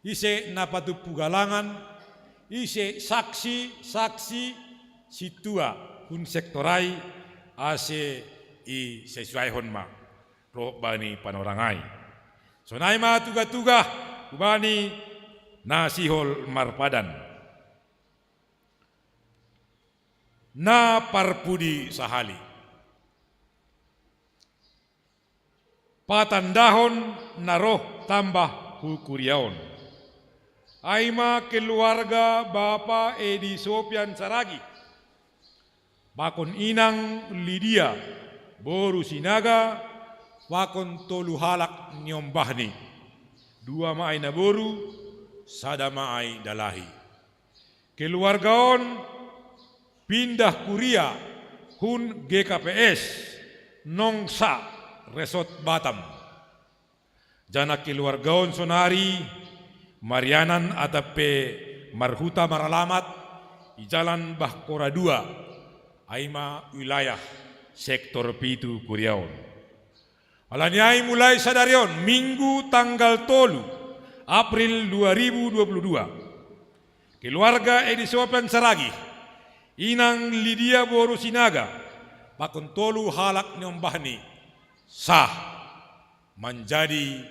ise na patumpu galangan, ise saksi-saksi sintua hun sektor ai, ase isesuaihon ma roh bani panorang ai. Sonai ma tugah-tugah hubani na sihol marpadan. Na parpudi sahali, patandahon na roh tambah hu kuria on, ai ma keluarga Bapa Edi Sopian Saragih, pakon inang Lidia boru Sinaga, pakon tolu halak niombahni, dua ma ai naboru, sada ma ai dalahi. Keluarga on pindah kuria hun G K P S Nongsa, Resort Batam. Janah keluarga on sonari marianan atap pe marhuta maralamat i jalan Bahkora dua, ai ma wilayah sektor pitu kuria on. Ala ni ai mulai sadari on, Minggu tanggal tolu April dua ribu dua puluh dua, keluarga Edi Sopian Saragih, inang Lidia boru Sinaga, pakon tolu halak niombahni sah manjadi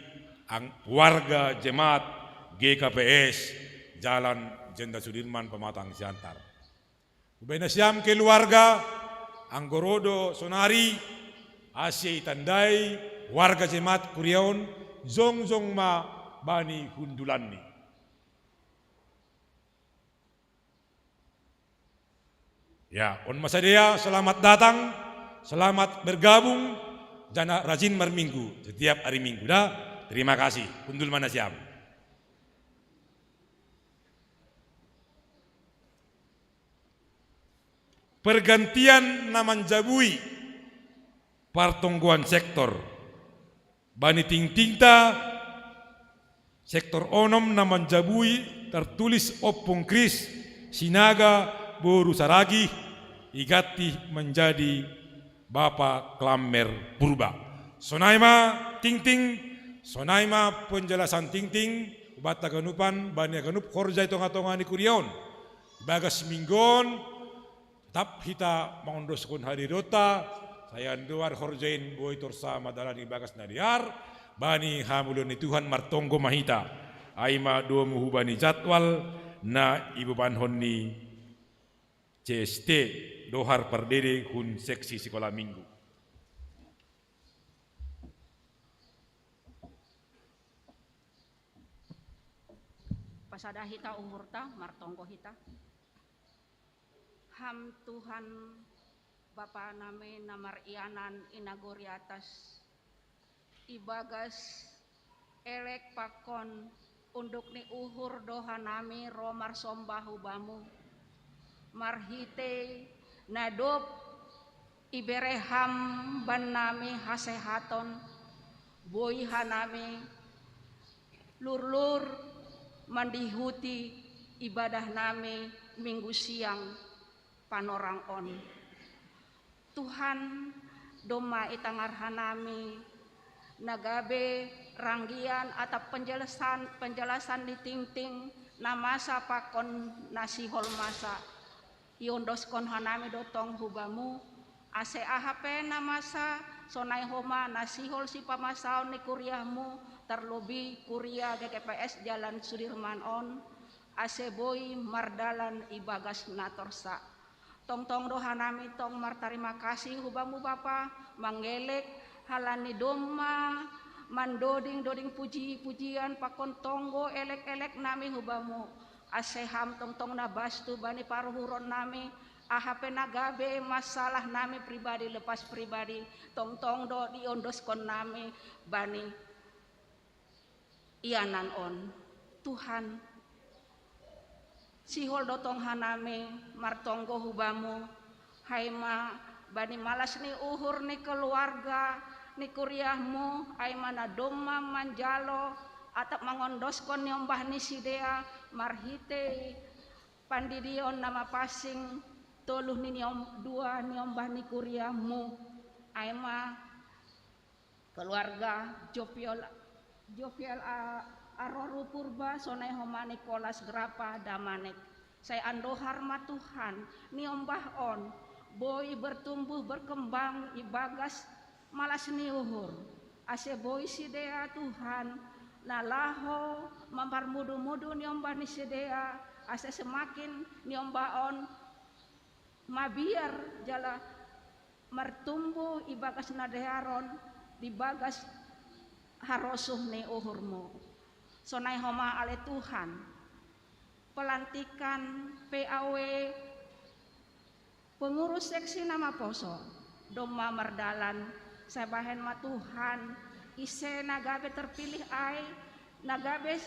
ang-, warga jemaat G K P S Jalan Jenderal Sudirman, Pematang Siantar. Hubahen nasiam keluarga, anggo ro do sonari, ase itandai warga jemaat kuria on, jongjong ma bani hundulanni. Ya, on ma sidea, selamat datang, selamat bergabung, janah rajin marminggu setiap hari Minggu, da. Terima kasih, hundul ma nasiam. Pergantian na manjabui partonggoan sektor. Bani tingtingta, sektor onom na manjabui tartulis Ompung Kris Sinaga boru Saragih, iganti manjadi Bapa Klammer Purba. Sonai ma tingting, sonai ma penjelasan tingting, hubanta haganupan, bani haganup horja i tongatonga ni kuria on. Ibagas minggu on, tetap hita mangondoskon hadirionta, sai andohar horja in boi torus ma dalan ibagas na dear, bani hamuliaon ni Tuhan martonggo ma hita. Ai ma domu hubani jadwal na ibobankon ni C S T, dohar pardede hun seksi sikola minggu. Pasada hita uhurta, martonggo hita. Ham Tuhan, Bapa nami na marianan i nagori atas, ibagas elek pakon unduk ni uhur do hanami ro marsombah hu Bamu, marhitei na dob ibere Ham bannami hasehaton, boi hanami Lur-lur mandihuti ibadah nami Minggu siang panorang on. Tuhan, domma itangarhanami nagabe ranggian atap penjelasan penjelasan ni tingting na masa pakon na sihol masa. Iondoskon hanami dotong hubamu, ase aha pe na masa sonai homa na sihol sipamasaon ni kuriahmu, tarlobi kuria G K P S Jalan Sudirman on, ase boi mardalan ibagas na torsa. Tongtong do hanami tong martarima kasih hubamu Bapa, manggelek halani domma mandoding-doding puji-pujian pakon tonggo elek-elek nami hubamu, ase ham tongtong na bastu bani paruhuron nami, aha pe na gabe masalah nami pribadi lepas pribadi, tongtong do diondoskon nami bani ianan on. Tuhan, sihol dotong hanami martonggo hubamu, haima bani malas ni uhur ni keluarga ni kuriahmu, aima na domma manjalo atap mangondoskon niombah ni sidea marhitei pandidion na mapansing toluh ni niom, dua niombah ni kuriahmu, aima keluarga Jovial, Jovial Aroru Purba sonai homa Nikolas Grapa Damanek. Sai andohar ma Tuhan, niombah on boi bertumbuh berkembang ibagas malas ni uhur. Ase boi sidea Tuhan na laho mamparmudu-mudu niombah ni sidea, ase semakin niombah on mabiar jala martumbuh ibagas na dearon di bagas harosuh ni uhurmu. Sonai homa ale Tuhan, pelantikan P A W pengurus seksi na maposo domma mardalan, sai bahen ma Tuhan ise na gabe terpilih ai, na gabe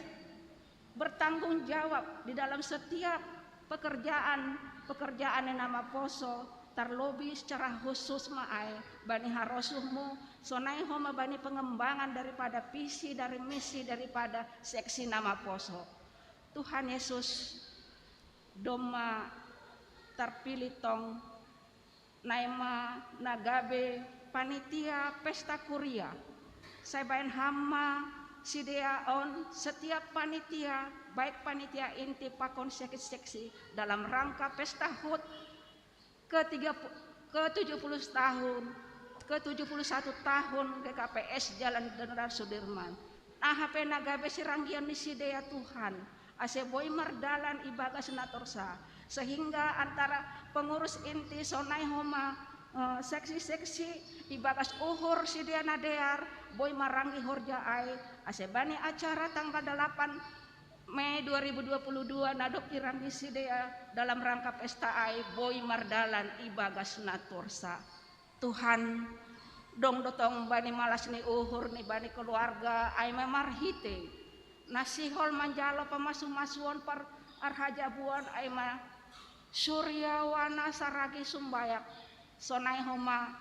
bertanggung jawab di dalam setiap pekerjaan-pekerjaan na maposo, tarlobi secara khusus ma ai bani harosuhmu, sonai homa bani pengembangan daripada visi dari misi daripada seksi na maposo. Tuhan Yesus, domma terpilih tong naima na gabe panitia pesta kuria. Sai baen ham ma sidea on setiap panitia, baik panitia inti pakon seksi-seksi dalam rangka pesta hut ke tiga ke tujuh puluh tahun, ke tujuh puluh satu tahun G K P S Jalan Jenderal Sudirman. Aha pe na gabe siranggion ni sidea Tuhan, ase boi mardalan ibagas na torsa, sehingga antara pengurus inti sonai homa eh, seksi-seksi ibagas uhur sidea na dear boi maranggi horja ai, ase bani acara tanggal delapan Mei dua ribu dua puluh dua na dob iranggi sidea dalam rangka pesta ai boi mardalan ibagas na torsa. Tuhan, dong dotong bani malas ni uhur ni bani keluarga ai ma marhitei na sihol manjalo pamasu-masuon par arhajabuan ai ma Suryawana Saragi Sumbayak, sonai homa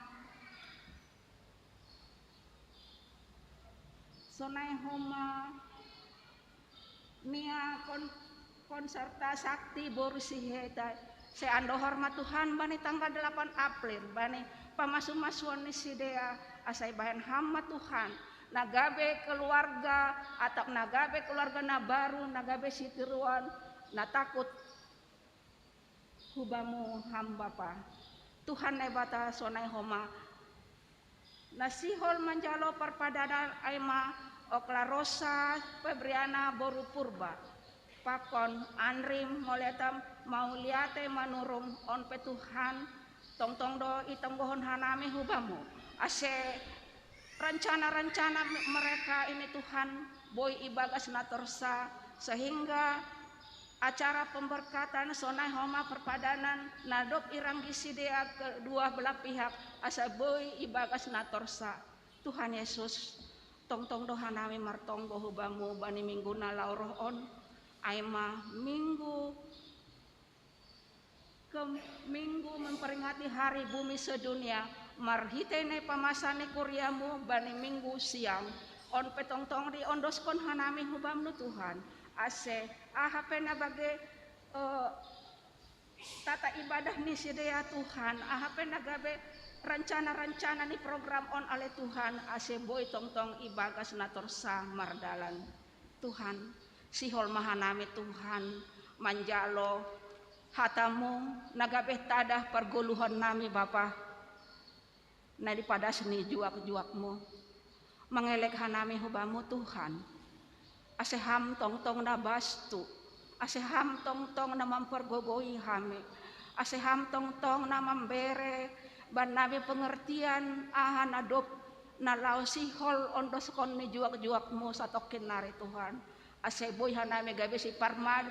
sonai homa Nia kon, Konserta Sakti boru siheta. Sai andohar ma Tuhan bani tanggal delapan April bani pamasu-masuon ni sidea, ase baen ham ma Tuhan na gabe keluarga atap na gabe keluarga na baru na gabe sitiruon na takut hubamu ham Bapa. Tuhan Naibata sonai homa na sihol manjalo parpadanan ai ma Oklarosa Febriana boru Purba pakon Anri Moleta Mauliate Manurung. On pe Tuhan, tongtong do itonggohon hanami hubamu ase rencana-rencana mereka ini Tuhan boi ibagas na torsa, sehingga acara pemberkatan sonai homa perpadanan na dob iranggi sidea kedua belah pihak asa boi ibagas na torsa. Tuhan Yesus, tongtong do hanami martonggo hubamu bani minggu na laho roh on, ai ma minggu ke minggu memperingati Hari Bumi Sedunia, marhitei ne pamasa ni kuriamu bani minggu siang. On pe tongtong diondoskon hanami hubamnu Tuhan. Ase aha pe na bage eh, tata ibadah ni sidea Tuhan, aha pe na gabe rencana-rencana ni program on ale Tuhan, ase boi tongtong ibagas na torsa mardalan. Tuhan, sihol ma hanami Tuhan, manjalo hatamu na gabe tadah pargoluhan nami Bapa, na dipadas ni juak-juakmu. Mangelek hanami hubamu Tuhan. Ase ham tongtong na bastu, ase ham tongtong na mampargogoi hami, ase ham tongtong na mambere bannami pengertian aha na dob na lao sihol ondoskon ni juak-juakmu satongkin nari Tuhan. Ase boi hanami gabe siparmad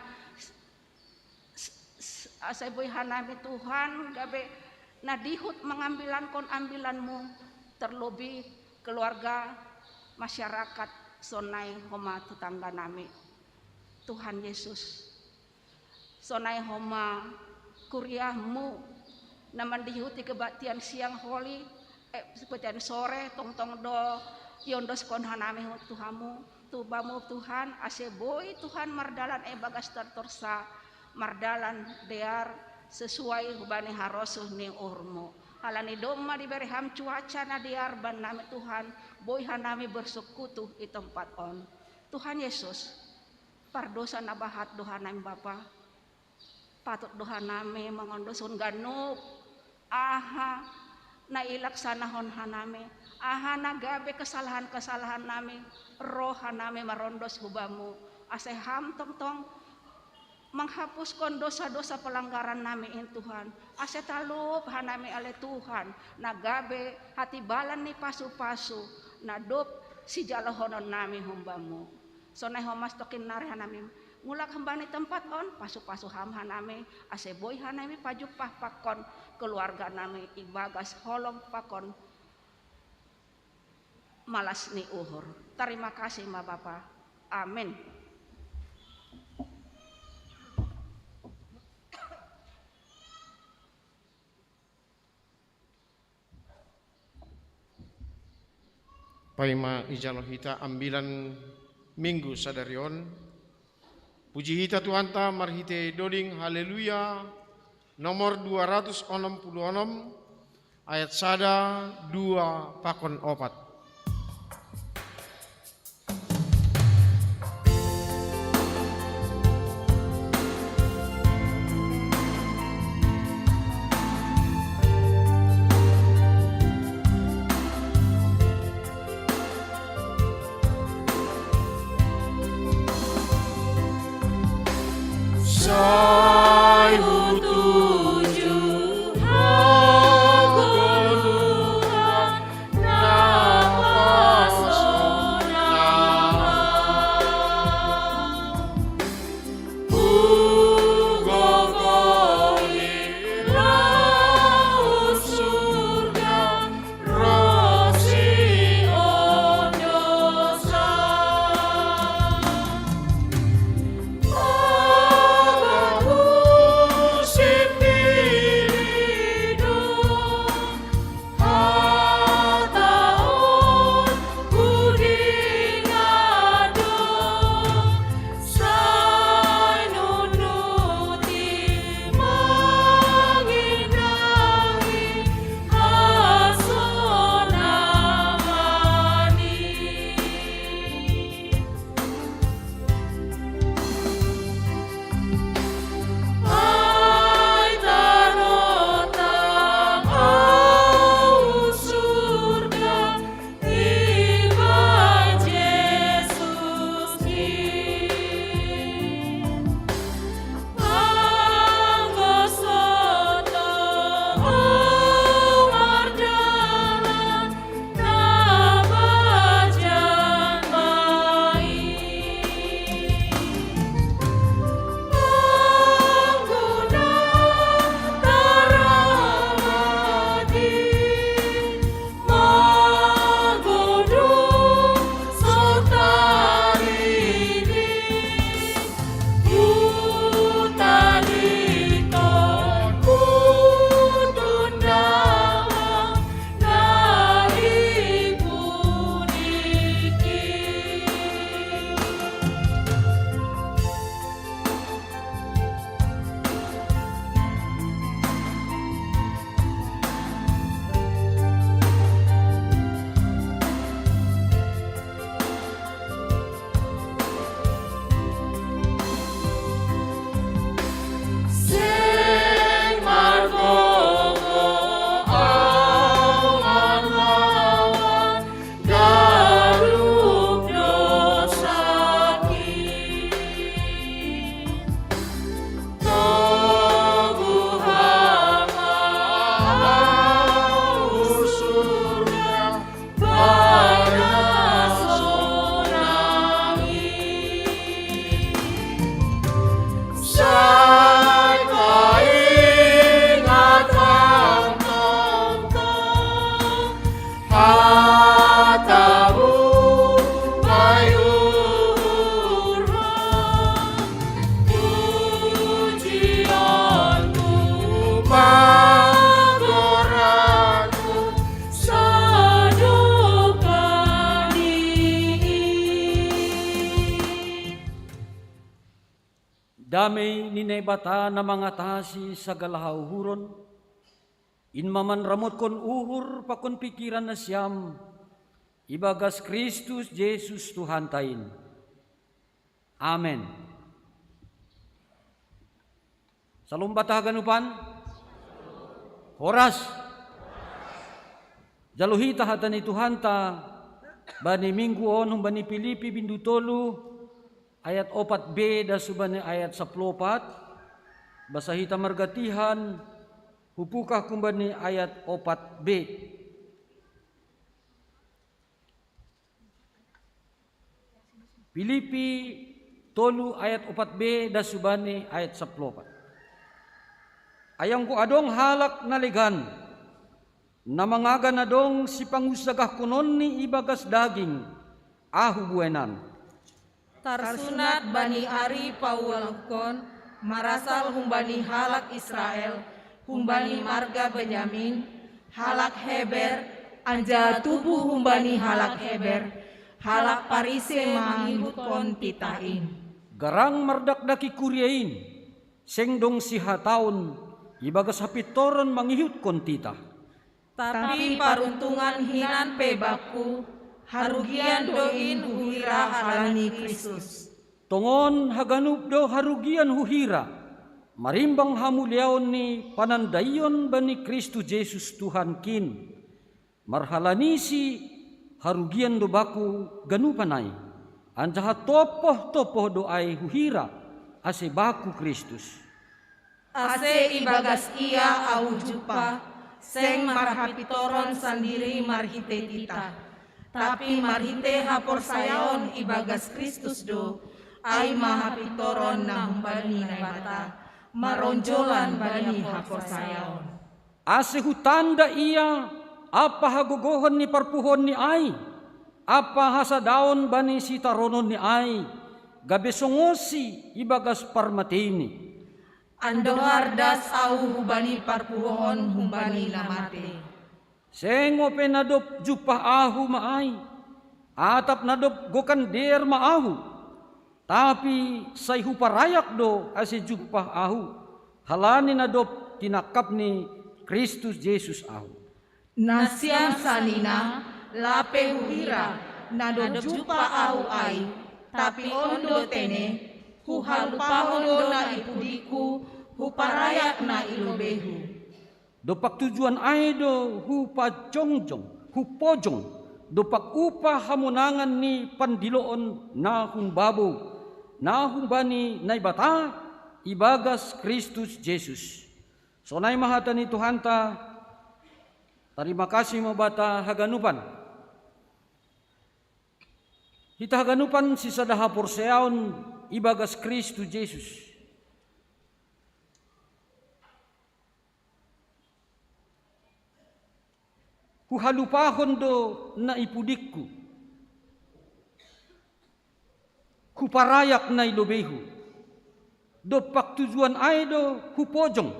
ase boi hanami Tuhan gabe na dihut mangambilankon ambilanmu, terlebih keluarga, masyarakat sonai homa tetangga nami. Tuhan Yesus, sonai homa kuriahmu na mandihuti kebaktian siang holi, eh, kebaktian sore tongtong do iondoskon hanami tu hamu, tu bamu Tuhan, ase boi Tuhan mardalan e bagas tartorsa, mardalan dear sesuai hubani harosuh ni uhurmu. Halani domma dibere ham cuaca na dear bannami Tuhan, boi hanami bersekutu i tempat on. Tuhan Yesus, pardosa na bahat do hanami Bapa, patut do hanami mangondoskon ganup aha na ilaksanahon hanami, aha na gabe kesalahan-kesalahan nami, roh hanami marondos hubamu, ase ham tongtong manghapuskon dosa-dosa pelanggaran nami in Tuhan, ase talup hanami ale Tuhan na gabe hatibalan ni pasu-pasu na dob sijalohonon nami humbamu. Sonai homa satongkin nari hanami mulak hambani tempat on, pasu-pasu ham hanami, ase boi hanami pajumpah pakon keluarga nami ibagas holong pakon malas ni uhur. Tarima kasih ma Bapa. Amin. Paima ijalo hita ambilan Minggu sadari on. Puji hita Tuhanta marhite doding Haleluya nomor dua ratus onom puluh onom, ayat sada, dua pakon opat. Damei ni Naibata na mangatasi sagala hauhuron, in ma manramotkon uhur pakon pikiran nasiam, ibagas Kristus Jesus Tuhanta in. Amen. Salom banta haganupan. Horas. Jalo hita hata ni Tuhanta bani minggu on humbani Pilipi bindu tolu ayat opat b das hubani ayat saplopat. Basa hita margatihan, hupukah humbani ayat opat b. Pilipi tolu ayat opat b das hubani ayat saplopat. Ai anggo adong halak na legan, na mangagan adong sipangunsagahkononni ibagas daging, ahu buenan. Tarsunat bani ari paualhon, marasal humbani halak Israel, humbani marga Benyamin, halak Heber, anjaha tubu humbani halak Heber, halak Parise mangihutkon titah in. Garang mardakdaki kuria in, seng dong sihataon ibagas hapintoron mangihutkon titah. Tapi paruntungan hinan pe bakku, harugian do in huhira halani Kristus. Tongon haganup do harugian huhira, marimbang hamuliaon ni panandaion bani Kristus Jesus Tuhankin. Marhalanisi harugian do bakku ganupan ai, anjaha tompoh-tompoh do ai huhira, ase bakku Kristus. Ase ibagas ia ahu jumpah, seng marhapintoron sandiri marhite titah, tapi marhite haporsayaon ibagas Kristus do, ai ma hapintoron na humbani Naibata, maronjolan bani haporsayaon. Ase hutanda ia ampa hagogohon ni parpuhoonni ai, ampa hasadaon bani sitarononni ai, gabe songonsi ibagas parmateini. Andohar das ahu hubani parpuhoon humbani na mate. Seng ope na dob jumpah ahu ma ai, atap na dob gokan dear ma ahu, tapi sai huparayak do ase jumpah ahu, halani na dob tinangkap ni Kristus Jesus ahu. Nasiam sanina, lape huhira, na dob jumpah ahu ai, tapi on do tene, huhalupahon do na i pudingku, huparayak na i lobeihu. Dompak tujuan ai do hupajongjong, hupojong, dompak upah hamonangan ni pandiloon na hun babou, na humbani Naibata, ibagas Kristus Jesus. Sonai ma hata ni Tuhanta. Tarima kasih ma banta haganupan. Hita haganupan sisada haporseaon ibagas Kristus Jesus. Huhalupahon do na i pudingku, huparayak na i lobeihu. Dompak tujuan ai do hupojong,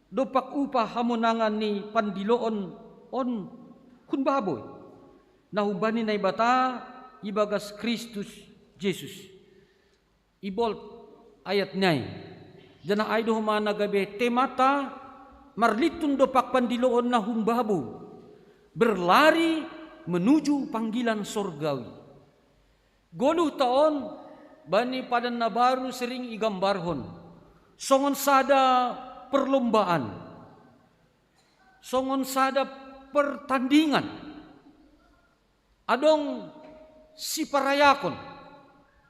dompak upah hamonangan ni pandiloon on hun babou, na humbani Naibata ibagas Kristus Jesus. Ibolt ayat nai. Janah ai do homa na gabe temata, marlintun dompak pandiloon na hun babou, berlari menuju panggilan sorgawi. Goluh taon bani padan na baru sering igambarhon songon sada perlombaan, songon sada pertandingan. Adong siparayakon,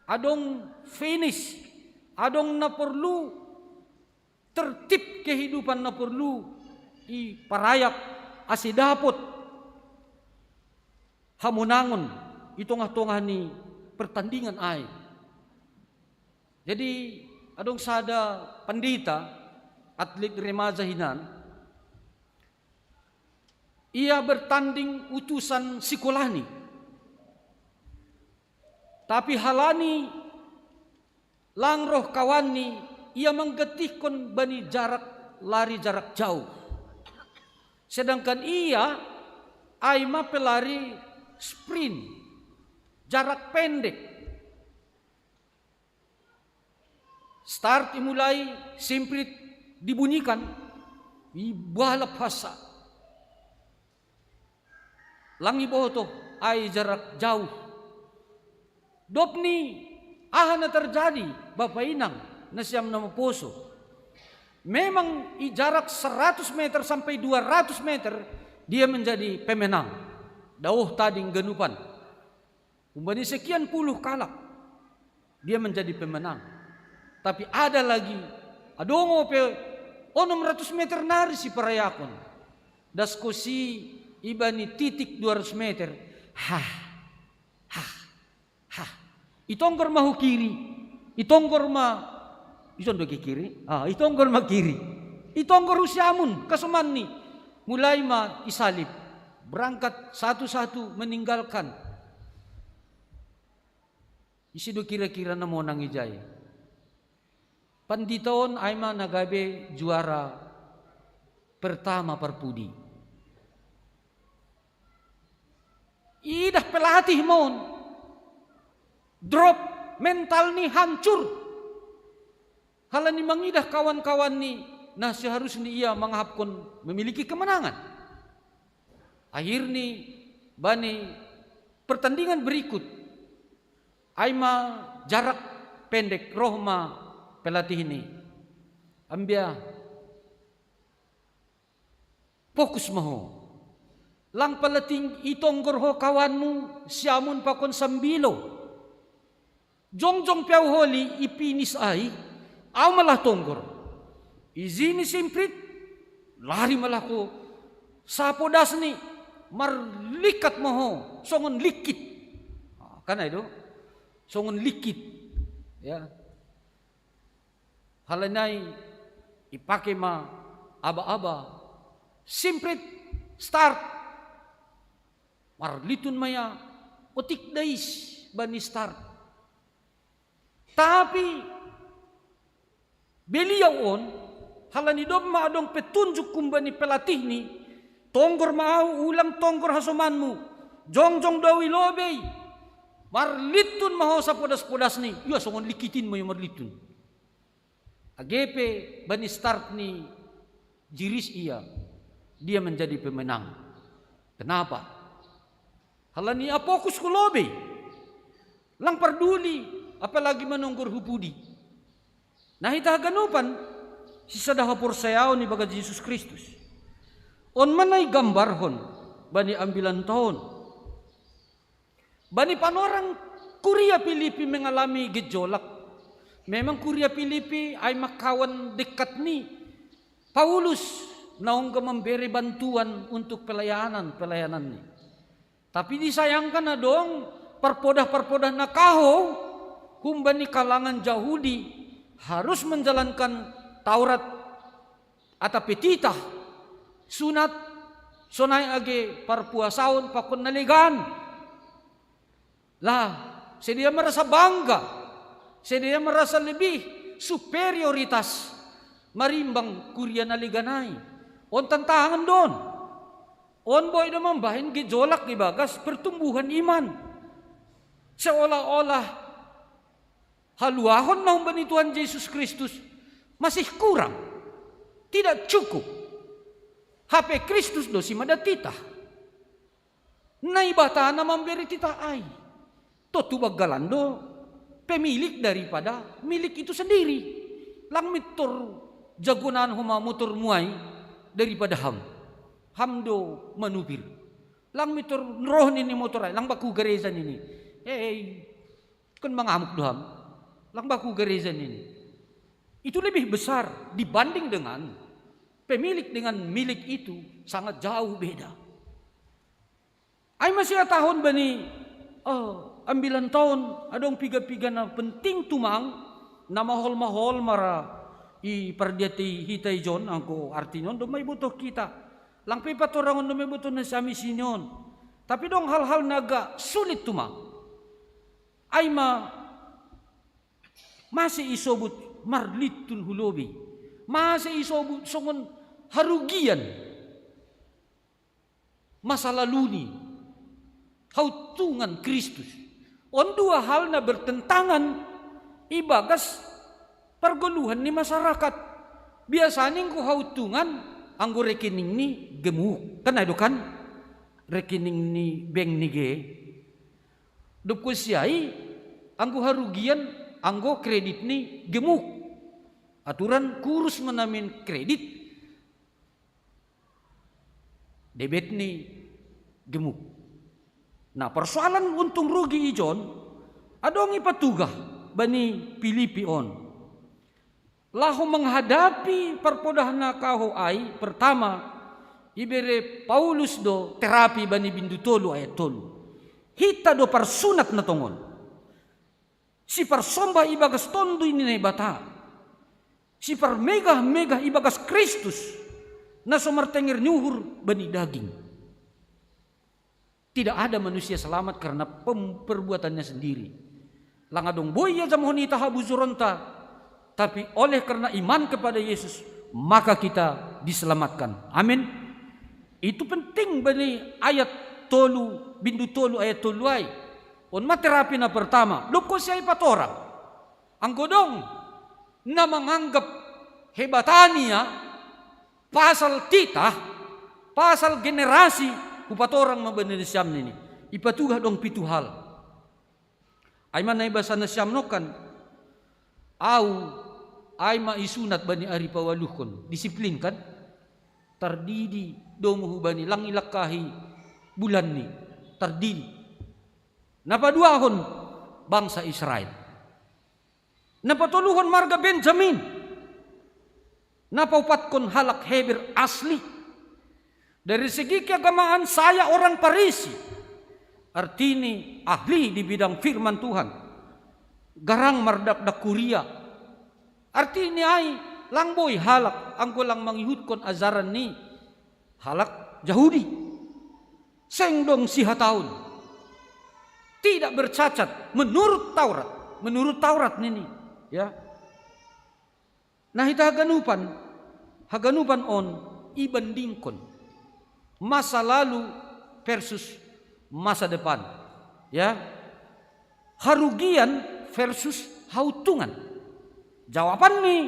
adong finish, adong na porlu tertib kehidupan na porlu iparayak ase dapot hamonangon i tongah-tongah ni pertandingan ai. Jadi adong sada pandita, atlet remaja hinan, ia bertanding utusan sikolani. Tapi halani lang roh kawanni, ia manggettihkon bani jarak lari jarak jauh. Sedangkan ia ai ma pelari sprint, jarak pendek. Start imulai, simprit dibunyikan, ibalap hasa. Lang iboto, ai jarak jauh. Dop ni, aha na terjadi, Bapa Inang, na siam na maposo. Memang i jarak seratus meter sampai dua ratus meter, dia menjadi pemenang. Daoh tading ganupan. Umbani sekian puluh kalak, dia menjadi pemenang. Tapi ada lagi, adong ope onom ratus meter nari siparayakon. Das ko si ibani titik dua ratus meter. Hah, hah, hah. Itonggor ma hu kiri, itonggor ma, ison do ke kiri? Ah, itonggor ma kiri. Itonggor hu siamun, kasomanni. Mulai ma isalip. Berangkat satu-satu, meninggalkan. Ise do kira-kira na monang ijai? Pandita on ai ma na gabe juara pertama parpudi. Idah pelatih ma on. Drop, mentalni hancur. Halani mangidah kawan-kawanni, na seharusni ia mangahapkon memiliki kemenangan. Akhirni bani pertandingan berikut, ai ma jarak pendek, roh ma pelatihni. Ambia, fokus ma ho. Lang pala ting-, itonggor ho kawanmu, siamun pakon sambilo. Jongjong pe ahu holi i finish ai, ahu ma laho tonggor. Ijini simprit, lari ma laho. Sapodasni, marlikat ma ho, songon likkit. Ah, kan ai do? Songon likkit. Ya. Halani ai ipake ma aba-aba. Simprit, start. Marlitun ma ia, otik dais bani start. Tapi beliau on, halani dop ma adong petunjuk humbani pelatihni, tonggor ma ahu, ulang tonggor hasomanmu, jongjong do ahu i lobei, marlitun ma ho sapodas-podasni, ia songon likkitin ma ia marlitun. Age pe bani start ni jiris ia, dia menjadi pemenang. Kenapa? Halani afokus hu lobei. Lang parduli, apalagi manonggor hu pudi. Na hita haganupan, sisada haporsayaon ibagas Jesus Kristus. On ma na igambarhon bani ambilan taon. Bani panorang kuria Filipi mengalami gejolak. Memang kuria Filipi ai ma kawan dekat ni Paulus, naung memberi bantuan untuk pelayanan, pelayanannya. Tapi disayangkan adong parpodah-parpodah na kahou humbani kalangan Jahudi harus menjalankan Taurat atau pe titah, sunat, sonai age parpuasaon pakon na legan. Lah, sedia merasa bangga, sedia merasa lebih superioritas marimbang kuria na legan ai. On tantangan do on. On boi do mambahen gejolak ibagas pertumbuhan iman. Seolah-olah haluahon na humbani Tuhan Jesus Kristus masih kurang, tidak cukup. Hape Kristus do simada titah. Naibata na mambere titah ai. Tontu banggalan do pemilik daripada milik itu sendiri. Lang mintor jagonan ho ma motormu ai daripada ham. Ham do manupir. Lang mintor roh nini motor ai, lang baku gareja nini. Hei, kan mangamuk do ham. Lang baku gareja nini. Itu lebih besar dibanding dengan pemilik dengan milik itu sangat jauh beda. Ai ma sihatahon bani, oh, ambilan taon, adong piga-piga na penting tumang, na mahol-mahol mara i pardiati hita ijon, anggo artinon do ma ibotoh kita. Lang pe patorangon do ma ibotoh na sami sinion. Tapi dong hal-hal na agak sulit tumang. Ai ma mase isobut marlintun hu lobei. Mase isobut songon harugian. Masa lalu ni, hau tungan Kristus. On dua hal na bertentangan ibagas Pargoluhan ni masyarakat. Biasani anggo hautungan, anggo rekening ni gemuk. Kan ado kan? Rekening ni bank ni ge. Dob kusiai, anggo harugian, anggo kredit ni gemuk. Aturan kurus manamin kredit. Debet ni gemuk. Nah, persoalan untung rugi ijon, adong ipatugah bani Pilipi on. Laho menghadapi parpodahna kahou ai, pertama, ibere Paulus do terapi bani bindu tolu ayat tolu. Hita do parsunat na tongon. Siparsomba ibagas Tonduy ni Naibata. Siparmegah-megah ibagas Kristus, na so martenger ni uhur bani daging. Tidak ada manusia selamat karena pem-, perbuatannya sendiri. Lang adong boi ia jamahon hita habujuronta, tapi oleh karena iman kepada Yesus, maka kita diselamatkan. Amin. Itu penting bani ayat tolu, bindu tolu ayat tolu ai. On ma terapi na pertama, dob kusiai patorang. Anggo dong na manganggap hebatania pasal titah, pasal generasi, hupatorang ma bani nasiam nini. Ipatugah dong pitu hal. Ai ma na ibasa nasiam nongkan. Au, ai ma isunat bani ari paualuhon, disiplin kan? Tardidi domu hubani, lang ilangkahi bulan ni. Tardidi. Na paduahon, bangsa Israel. Na patoluhon, marga Benjamin. Na paopatkon, halak Heber asli. Dari segi keagamaan, saya orang Parisi. Artini ahli di bidang firman Tuhan. Garang mardakdak kuria. Artini ai, lang boi halak anggo lang mangihutkon ajaran ni halak Jahudi. Seng dong sihatahon. Tidak bercacat menurut Taurat. Menurut Taurat nini, ya. Nah, hita haganupan, haganupan on ibandingkon masa lalu versus masa depan. Ya. Harugian versus hautungan. Jawaban ni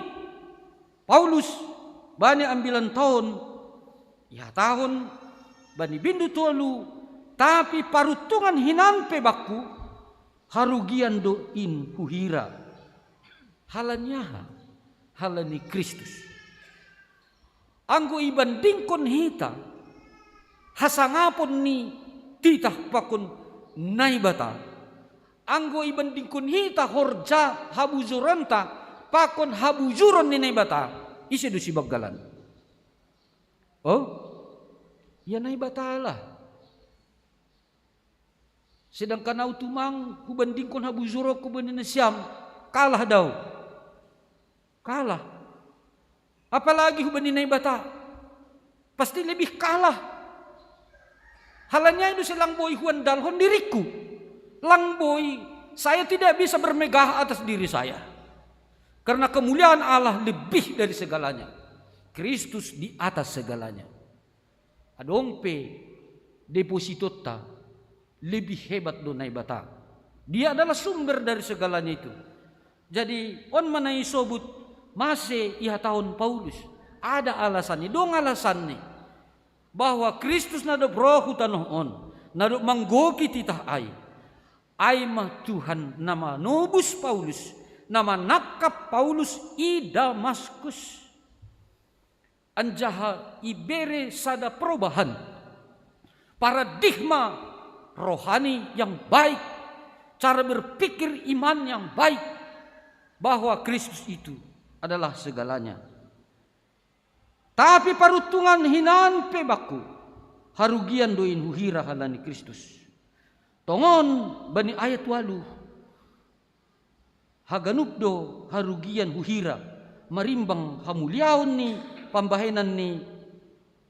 Paulus bani ambilan taon, ihatahon bani bindu tolu, tapi paruntungan hinan pe bangku, harugian do in huhira. Halani aha? Halani Kristus. Anggo ibandingkon hita hasangapon ni titah pakon Naibata, anggo ibandingkon hita horja habujuronta pakon habujuron ni Naibata, ise do sibanggalan? Oh? Ya Naibata lah. Sedangkan au tumang hubandingkon habujuronku bani nasiam, kalah dau. Kalah. Apalagi hubani Naibata, pasti lebih kalah. Halani ai do se lang boi huandalhon diriku. Lang boi, saya tidak bisa bermegah atas diri saya. Karena kemuliaan Allah lebih dari segalanya. Kristus di atas segalanya. Adong pe depositonta, lebih hebat do Naibata. Dia adalah sumber dari segalanya itu. Jadi on ma na isobut mase ihatahon Paulus. Ada alasannya, dong alasannya. Bahwa Kristus na dob roh hu tanoh on, na dob manggoki titah ai. Ai ma Tuhan na manobus Paulus, na manangkap Paulus i Damaskus. Anjaha ibere sada perubahan paradigma rohani yang baik, cara berpikir iman yang baik, bahwa Kristus itu adalah segalanya. Tapi paruntungan hinan pe bangku, harugian do in huhira halani Kristus. Tongon bani ayat walu. Haganup do harugian huhira, marimbang hamuliaon ni pambahenan ni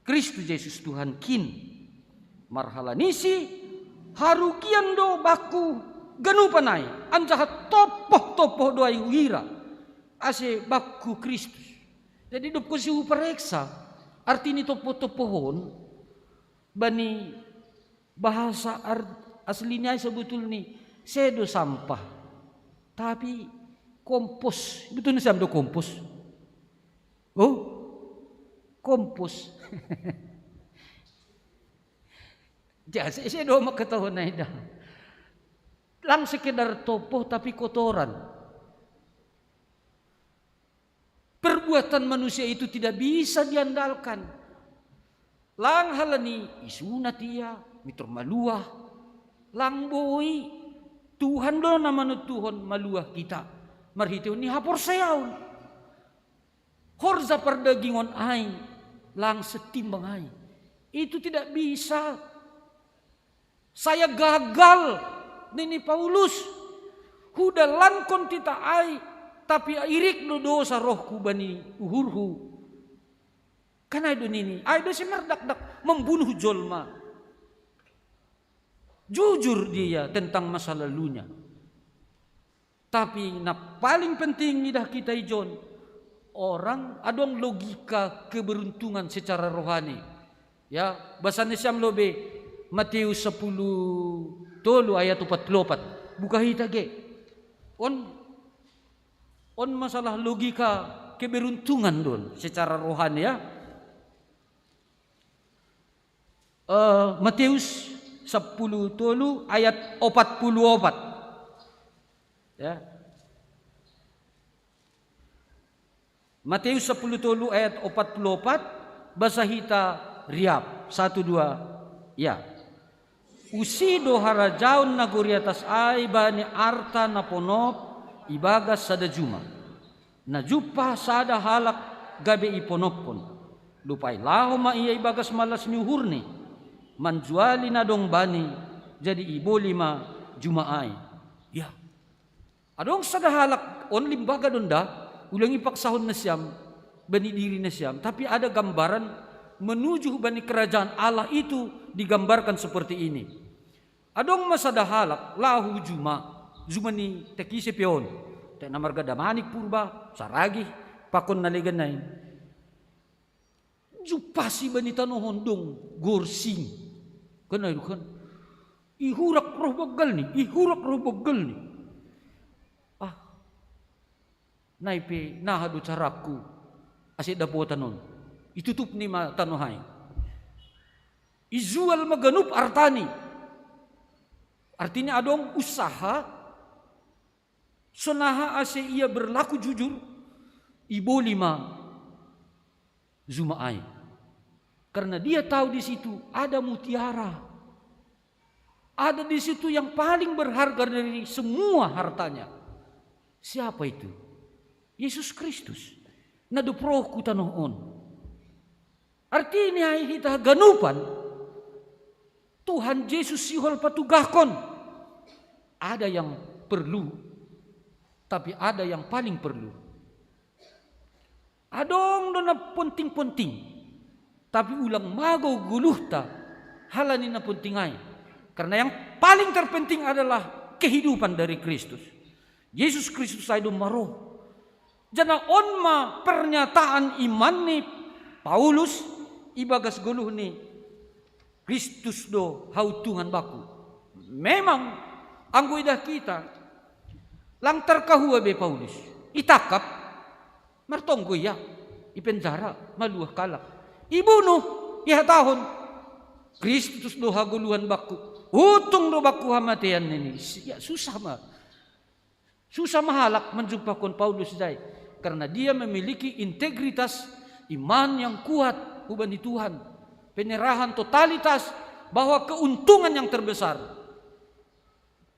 Kristus Jesus Tuhan kin. Marhalanisi, harugian do bangku ganupan ai, anjaha tompoh-tompoh do ai huhira, ase bangku Kristus. Jadi dob kusi hupareksa, arti ni tompoh-tompohon, bani bahasa ar-, aslinya sebetulnya sedo sampah. Tapi Kompos. Betul ni siam do kompos? Oh? Kompos. Jadi, saya do makatahuan na ida. Lang sekedar topoh tapi kotoran. Perbuatan manusia itu tidak bisa diandalkan. Lang halani isunat ia, mitor maluah. Lang boi, Tuhan do na manutuhon maluah kita. Marhitehon ni haporseaon. Horja pardagingon ai, lang setimbang ai. Itu tidak bisa. Saya gagal, nini Paulus. Hudalankon titah ai, tapi irik do dosa rohku bani uhurhu. Kan ai do nini, ai do si mardakdak membunuh jolma. Jujur dia tentang masa lalunya. Tapi na paling penting idah kita ijon, orang adong logika keberuntungan secara rohani. Ya, basani siam lobe Matius sapuluh tolu ayat opat puluh opat. Buka hita ge. On, on masalah logika keberuntungan don secara rohani ya. Eh, Matius sapuluh tolu ayat opat puluh opat. Ya. Matius sapuluh tolu ayat opat puluh opat, basa hita riap. Satu, dua, ya. Usi do harajaon nagori atas ai bani arta na ponop ibagas sada juma. Na jumpah sada halak gabe iponopkon. Dob ai laho ma ia ibagas malas ni uhurni, manjuali na dong bani, jadi iboli ma juma ai. Ya. Adong sada halak, on limbaga donda, ulang ipaksahon nasiam, bani diri nasiam, tapi ada gambaran menuju bani kerajaan Allah itu digambarkan seperti ini. Adong ma sada halak laho juma, juma ni tekise peon, tek na marga Damanik Purba, Saragih, pakon na legan nai. Jumpasi bani tanohon dong gorsing. Kan ai do kan. Ihurak roh banggal ni, ihurak roh banggal ni. Ah. Nai pe naha do carakku. Ase dapotan on. Itutup ni ma tanoh ai. Ijual ma ganup artani. Artinya adong usaha sonaha ase ia berlaku jujur, iboli ma juma ai. Karena dia tahu di situ ada mutiara. Ada di situ yang paling berharga dari semua hartanya. Siapa itu? Yesus Kristus. Na dob roh ku tanoh on. Artini ai hita haganupan, Tuhan Jesus sihol patugahkon. Ada yang perlu, tapi ada yang paling perlu. Adong do na ponting-ponting, tapi ulang magou goluhta halani na ponting ai. Karena yang paling terpenting adalah kehidupan dari Kristus. Yesus Kristus ai do maroh. Jana on ma pernyataan iman ni Paulus ibagas goluh ni Kristus do hau Tuhan baku. Memang anggo idah kita, lang tarkahua be Paulus. Itangkap, martonggo ia, ipenjara, maluah kalak. Ibunuh, ihatahon, Kristus do hagoluhan baku. Utung do baku hamatean nini. Ya, susah ma. Susah ma halak manjumpahkon Paulus jai, karena dia memiliki integritas iman yang kuat hubani Tuhan, penyerahan totalitas bahwa keuntungan yang terbesar,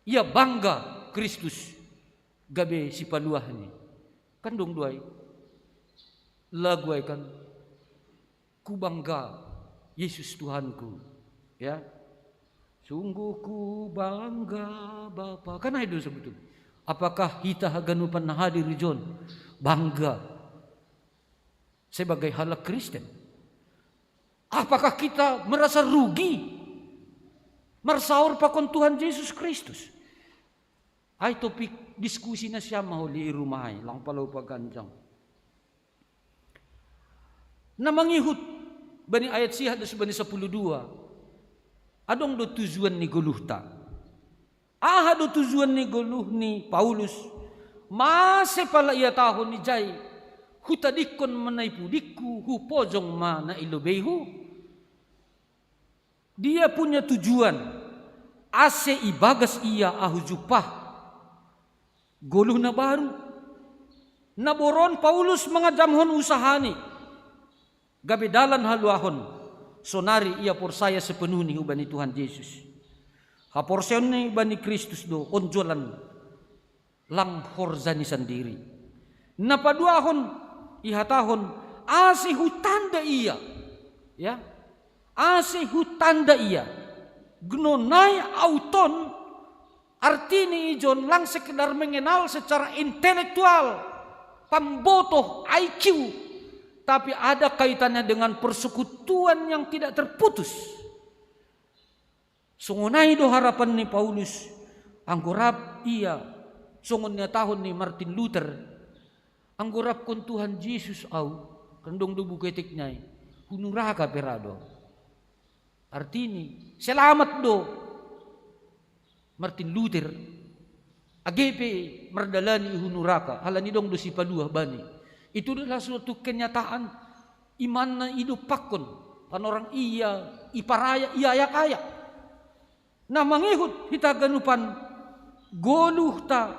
ia bangga Kristus gabe sipaluahni. Kan dong do ai lagu ai kan, ku bangga Yesus Tuhanku. Ya. Sungguh ku bangga Bapa. Kan ai do sebetulnya. Apakah hita haganupan na hadir ijon bangga sebagai halak Kristen? Apakah kita merasa rugi marsaor pakon Tuhan Yesus Kristus? Ai topik diskusi nasiam ma holi i rumah ai, lang palau paganjang. Na mangihut bani ayat sihat dos bani sapuluh dua. Adong do tujuan ni goluhta. Aha do tujuan ni goluh ni Paulus Mase pala ia tahun ni jai, hutadikkon manai pudikku, hupojong mana ilobeihu. Dia punya tujuan, ase ibagas ia ahu jupa goluh na baru. Naboron Paulus mangajamhon usahani gabe dalan haluahon, sonari ia porsaya sepenuhni hubani Tuhan Yesus. Haporsayaonni bani Kristus do onjolan lang horjani sandiri. Napaduahon ihatahon, ase hutanda ia. Ya. Ase hutanda ia. Gnonai auton, artini ijon lang sekedar mengenal secara intelektual, pambotoh, I Q, tapi ada kaitannya dengan persekutuan yang tidak terputus. Songonai do harapan ni Paulus, anggo rap ia, songon nihatahon ni Martin Luther, anggo rapkon Tuhan Yesus au, kan dong do buku etiknai, hunuraka perado. Artini, selamat do Martin Luther, age pe mardalani hunuraka, halani dong do sipaluah bani. Itu adalah suatu kenyataan imanna idompakkon, panorang ia, iparayak, iayak-ayak. Nah, mangihut hita ganupan goluhta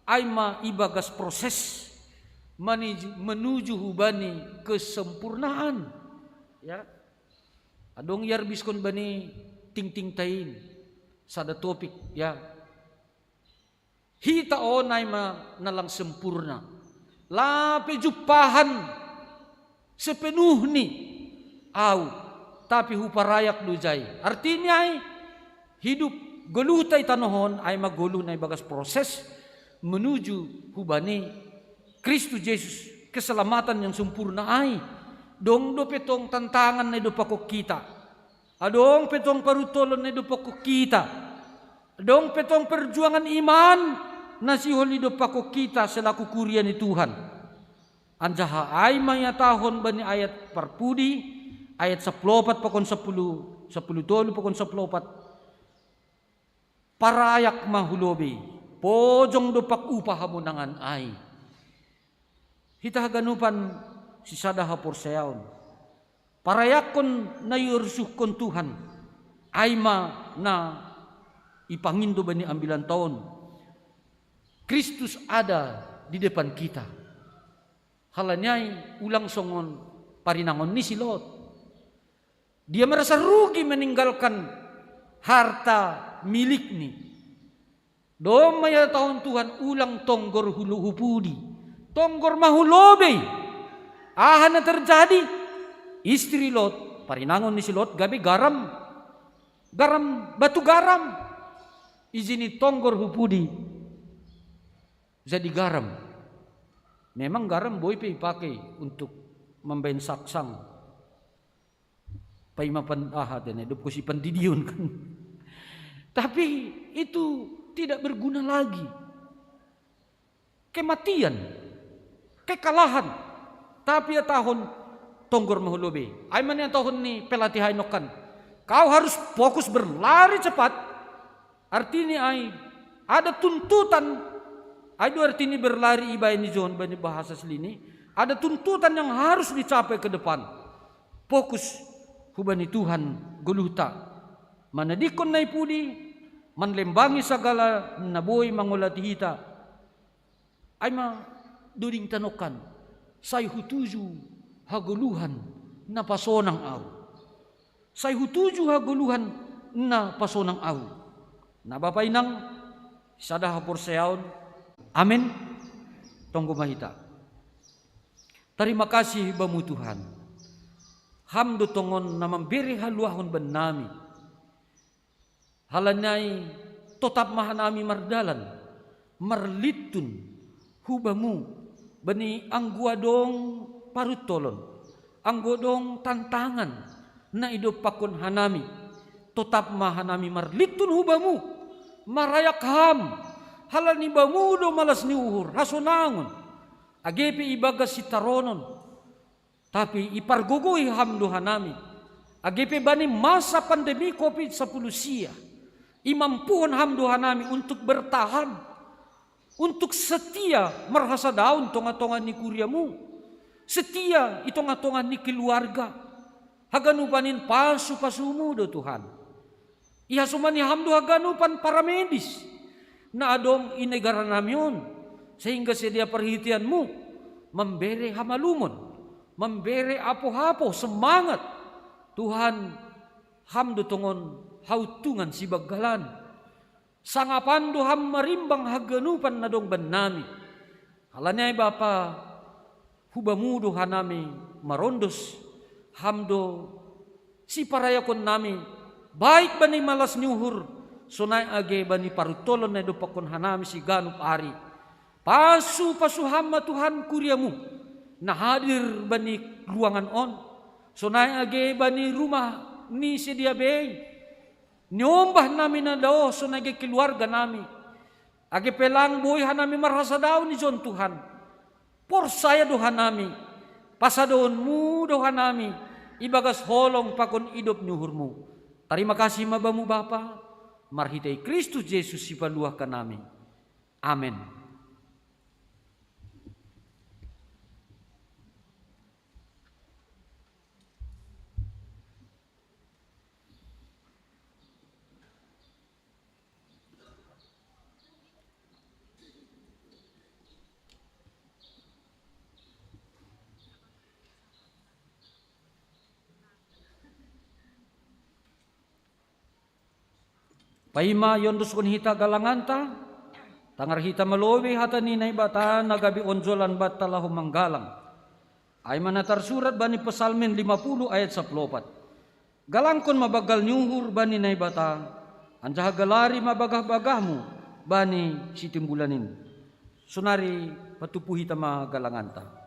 ai ma ibagas proses menuju hubani kesempurnaan. Ya. Adong iarbiskon bani tingting tain sada topik, ya. Hita on ai ma na lang sempurna. Lape jumpahan sepenuhni au, tapi huparayak do jai. Artini ai, hidup goluhta i tanoh on ai ma goluh na ibagas proses menuju hubani Kristus Yesus, keselamatan yang sempurna ai. Dong dope tong tantangan na idompakkon hita. Adong pe tong paruntolon na idompakkon hita. Adong pe tong perjuangan iman na sihol idompakkon hita selaku kuria ni Tuhan. Anjaha ai ma ihatahon bani ayat parpudi, ayat sampulu opat pakon sampulu, sampulu tolu pakon sampulu opat. Parayak ma hu lobei, pojong dompak upa hamonangan ai. Hita haganupan sisada haporseaon. Parayakkon na iorusuhkon Tuhan, ai ma na ipangindo bani ambilan taon. Kristus ada di depan kita. Halani ai ulang songon parinangon ni si Lot. Dia merasa rugi meninggalkan harta milikni. Domma ihatahon Tuhan, ulang tonggor hulu hupudi. Tonggor ma hu lobei. Aha na terjadi? Istri Lot, parinangon ni si Lot, gabe garam. Garam, batu garam. Ijini tonggor hupudi. Jadi garam. Memang garam boi pe ipake untuk mambaen saksang. Paima pan aha tene, dop kosi pandidion kan. Tapi itu tidak berguna lagi. Kematian, kekalahan. Tapi ihatahon tonggor ma hu lobei. Ai ma nihatahon ni pelatih ai nongkan. Kau harus fokus berlari cepat. Artini ai, ada tuntutan. Ai do artini berlari ibaen ni John bani bahasa selini. Ada tuntutan yang harus dicapai ke depan. Fokus hubani Tuhan goluhta. Manadikkon na ipudi, manlembangi sagala na boi mangolati hita. Ai ma doding tanongkan, sai hutuju hagoluhan na pasonang au. Sai hutuju hagoluhan na pasonang au. Na bapa inang, sada haporseaon. Amin. Tonggo ma hita. Tarima kasih bamu Tuhan. Ham do tongon na mambere haluahon bannami. Halani ai totap ma hanami mardalan, marlintun hu bamu, bani anggo adong paruntolon, anggo adong tantangan na idompakkon hanami, totap ma hanami marlintun hu bamu, marayak ham, halani bamu do malas ni uhur, hasonangon, age pe ibagas sitaronon, tapi ipargogoi ham do hanami. Age pe bani masa pandemi covid sapuluh sia, imampuhon ham do hanami untuk bertahan. untuk setia marhasadaon tonga-tonga ni kuriamu, setia i tonga-tonga ni keluarga. Haganupan in pasu-pasumu do Tuhan. Ihasomani Ham do haganupan paramedis na adong i negara nami on, sehingga sedia parhiteanmu mambere hamalumon, mambere apo-apo semangat. Tuhan, Ham do tongon hautungan sibanggalan. Sangapan do Ham marimbang haganupan na adong bannami. Halani ai Bapa, hu Bamu do hanami marondos, Ham do siparayakon nami, baik bani malas ni uhur, sonai age bani paruntolon na idompakkon hanami siganup ari. Pasu-pasu Ham ma Tuhan kuriamu na hadir bani ruangan on, sonai age bani rumah ni sedia bei, niombah nami na dao, sonai age keluarga nami. Age pe lang boi hanami marhasadaon ijon Tuhan, porsaya do hanami, pasadoonmu do hanami ibagas holong pakon idop ni uhurmu. Tarima kasih ma Bamu Bapa, marhitei Kristus Jesus Sipaluah hanami. Amen. Paima iondoskon hita galanganta, tangar hita ma lobei hata ni Naibata na gabe onjolan banta laho manggalang. Ai ma na tarsurat bani Psalmen lima puluh ayat sapuluh opat. Galangkon ma banggal ni uhur bani Naibata, anjaha galari ma bagah-bagahmu bani sitimbulan in. Sonari patupu hita ma galanganta.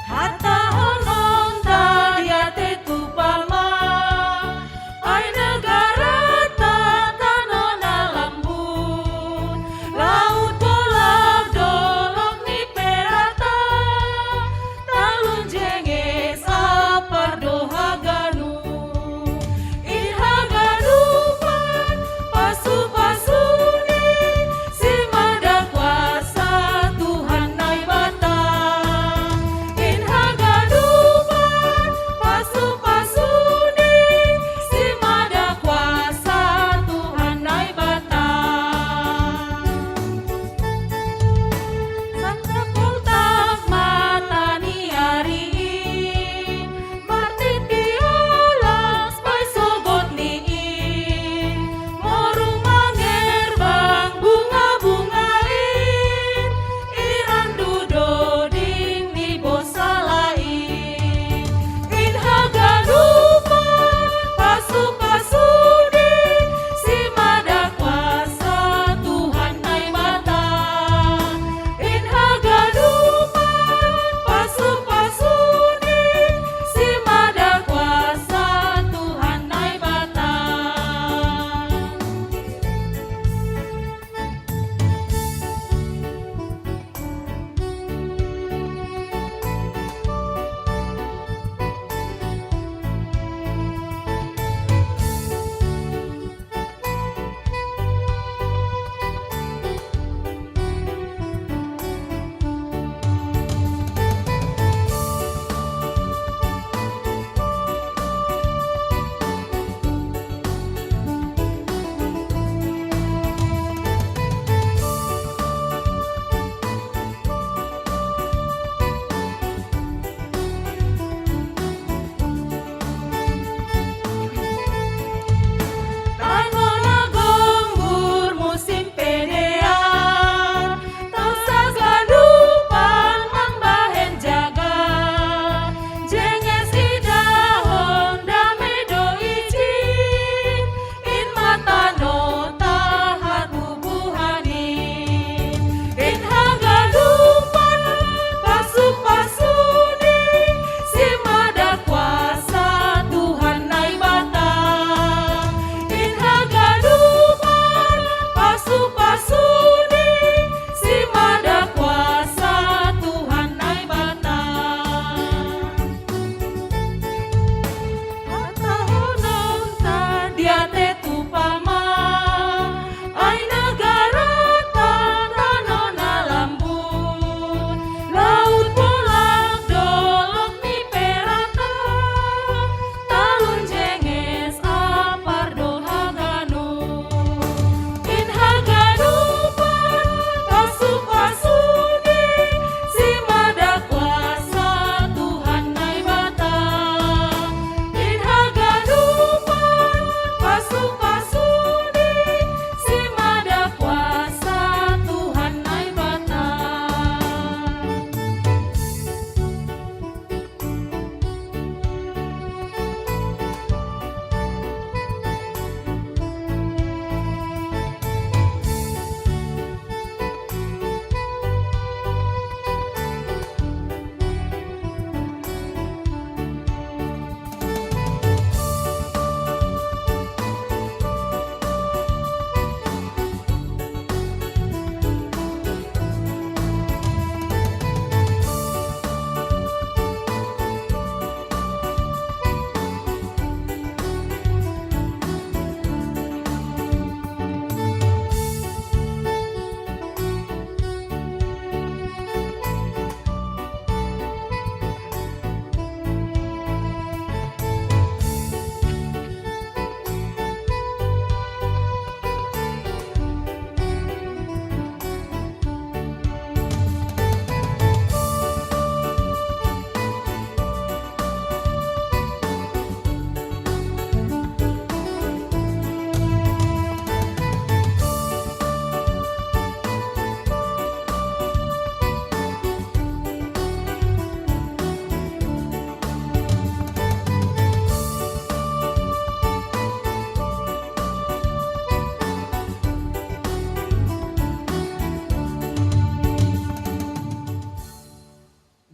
Hatahononta diatei tupa ma, ai negarata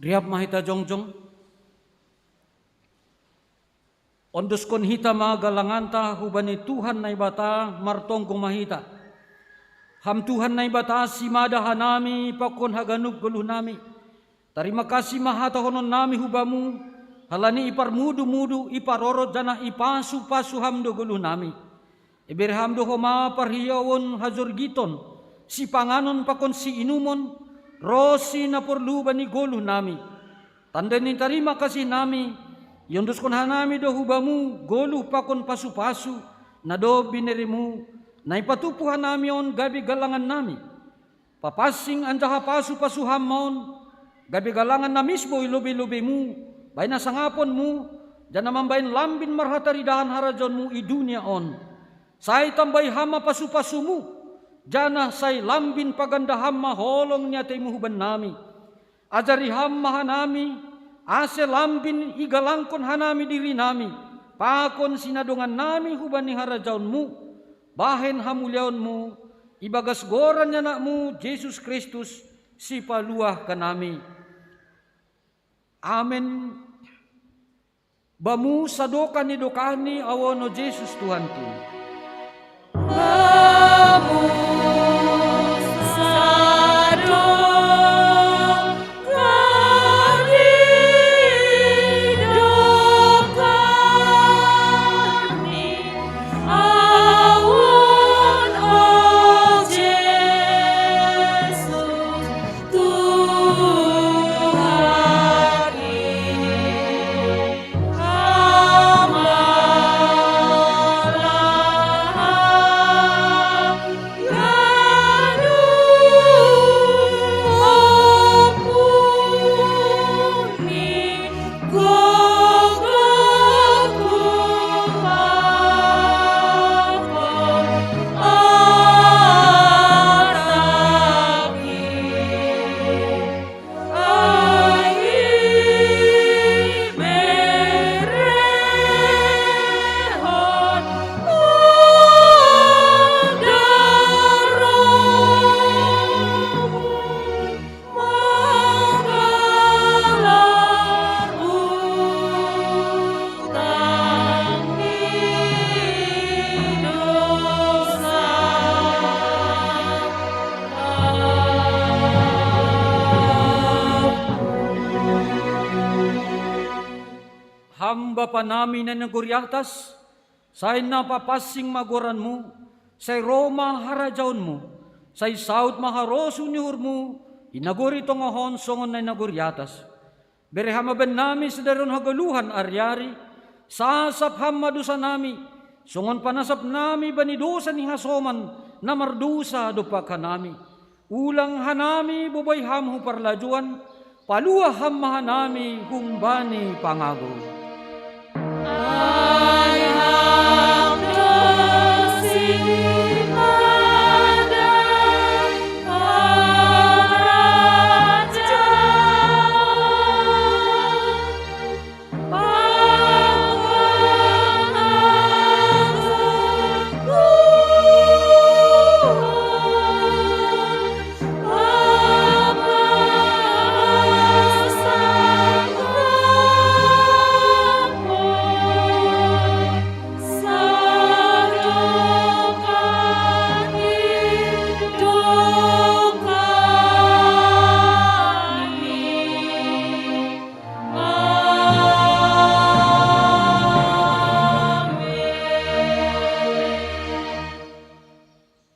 Riap ma hita jongjong. Ondoskon hita ma galanganta hubani Tuhan Naibata, martonggo ma hita. Ham Tuhan Naibata, simada hanami pakon haganup goluhnami. Tarima kasih ma hatahononnami hu Bamu, halani iparmudu-mudu, iparorot janah ipasu-pasu Ham do goluhnami. Ibere Ham do homa parhiouon hajorgiton, sipanganon pakon siinumon, ronsi na porlu bani goluhnami. Tanda ni tarima kasihnami, iondoskon hanami do hu Bamu goluh pakon pasu-pasu na dob binereMu, na ipatumpu hanami on gabe galangannami. Papansing anjaha pasu-pasu Ham ma on, gabe galangan na misbou i lobei-lobeiMu, bahen hasangaponMu, janah mambahen lambin marhataridahan harajaonMu i dunia on. Sai tambai Ham ma pasu-pasuMu, janah sai lambin paganda Ham ma holong ni ateiMu hubannami. Ajari Ham ma hanami, ase lambin igalangkon hanami dirinami, pakon sinadongannami hubani harajaonMu, bahen hamuliaonMu, ibagas goran ni AnakMu, Jesus Kristus, Sipaluah hanami. Amen. Bamu sadokah ni dokahni, awono Jesus Tuhanki. Bamu sadokah ni dokahni, awono Jesus Tuhanki. Ham Bapa nami na i nagori atas, sai na papansing ma goranMu, sai roh ma harajaonMu, sai saud ma harosuh ni uhurMu, i nagori tonga on songon na i nagori atas. Bere Ham ma bannami sadari on hagoluhan ari-ari, sasap Ham ma dosanami, songon panasapnami bani dosa ni hasoman na mardosa dompak hanami. Ulang hanami bobai Ham hu parlajouan, paluah Ham ma hanami humbani pangago. Ai Ham do simada harajaon. Amen.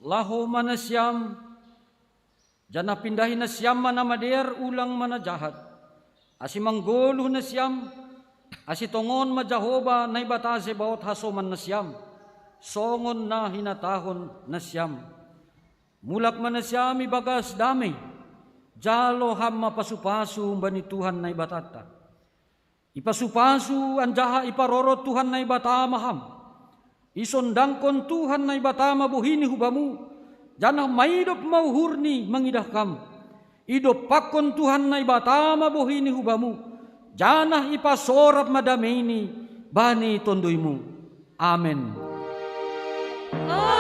Laho ma nasiam, janah pindahi nasiam ma na madear, ulang ma na jahat. Ase manggoluh nasiam, ase tongon ma Jahowa Naibata Zebaot hasoman nasiam, songon na hinatahon nasiam. Mulak ma nasiam ibagas dame, jalo Ham ma pasu-pasu humbani Tuhan Naibatanta. Ipasu-pasu anjaha iparorot Tuhan Naibata ma Ham. Isondangkon Tuhan Naibata ma bohiNi hu Bamu, janah maidop ma uhurNi mangidah Ham. Idompakkon Tuhan Naibata ma bohiNi hu Bamu, janah ipasorap ma dameiNi bani tonduiMu. Amen. Amen.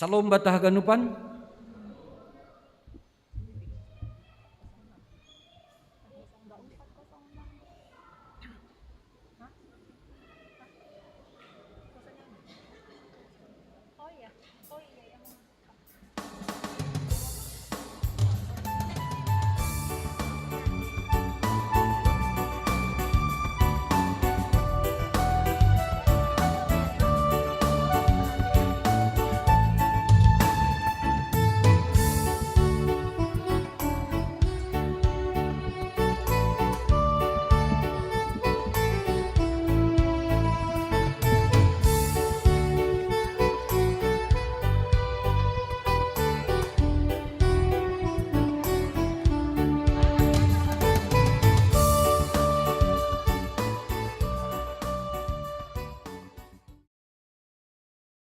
Shalom bata haganupan.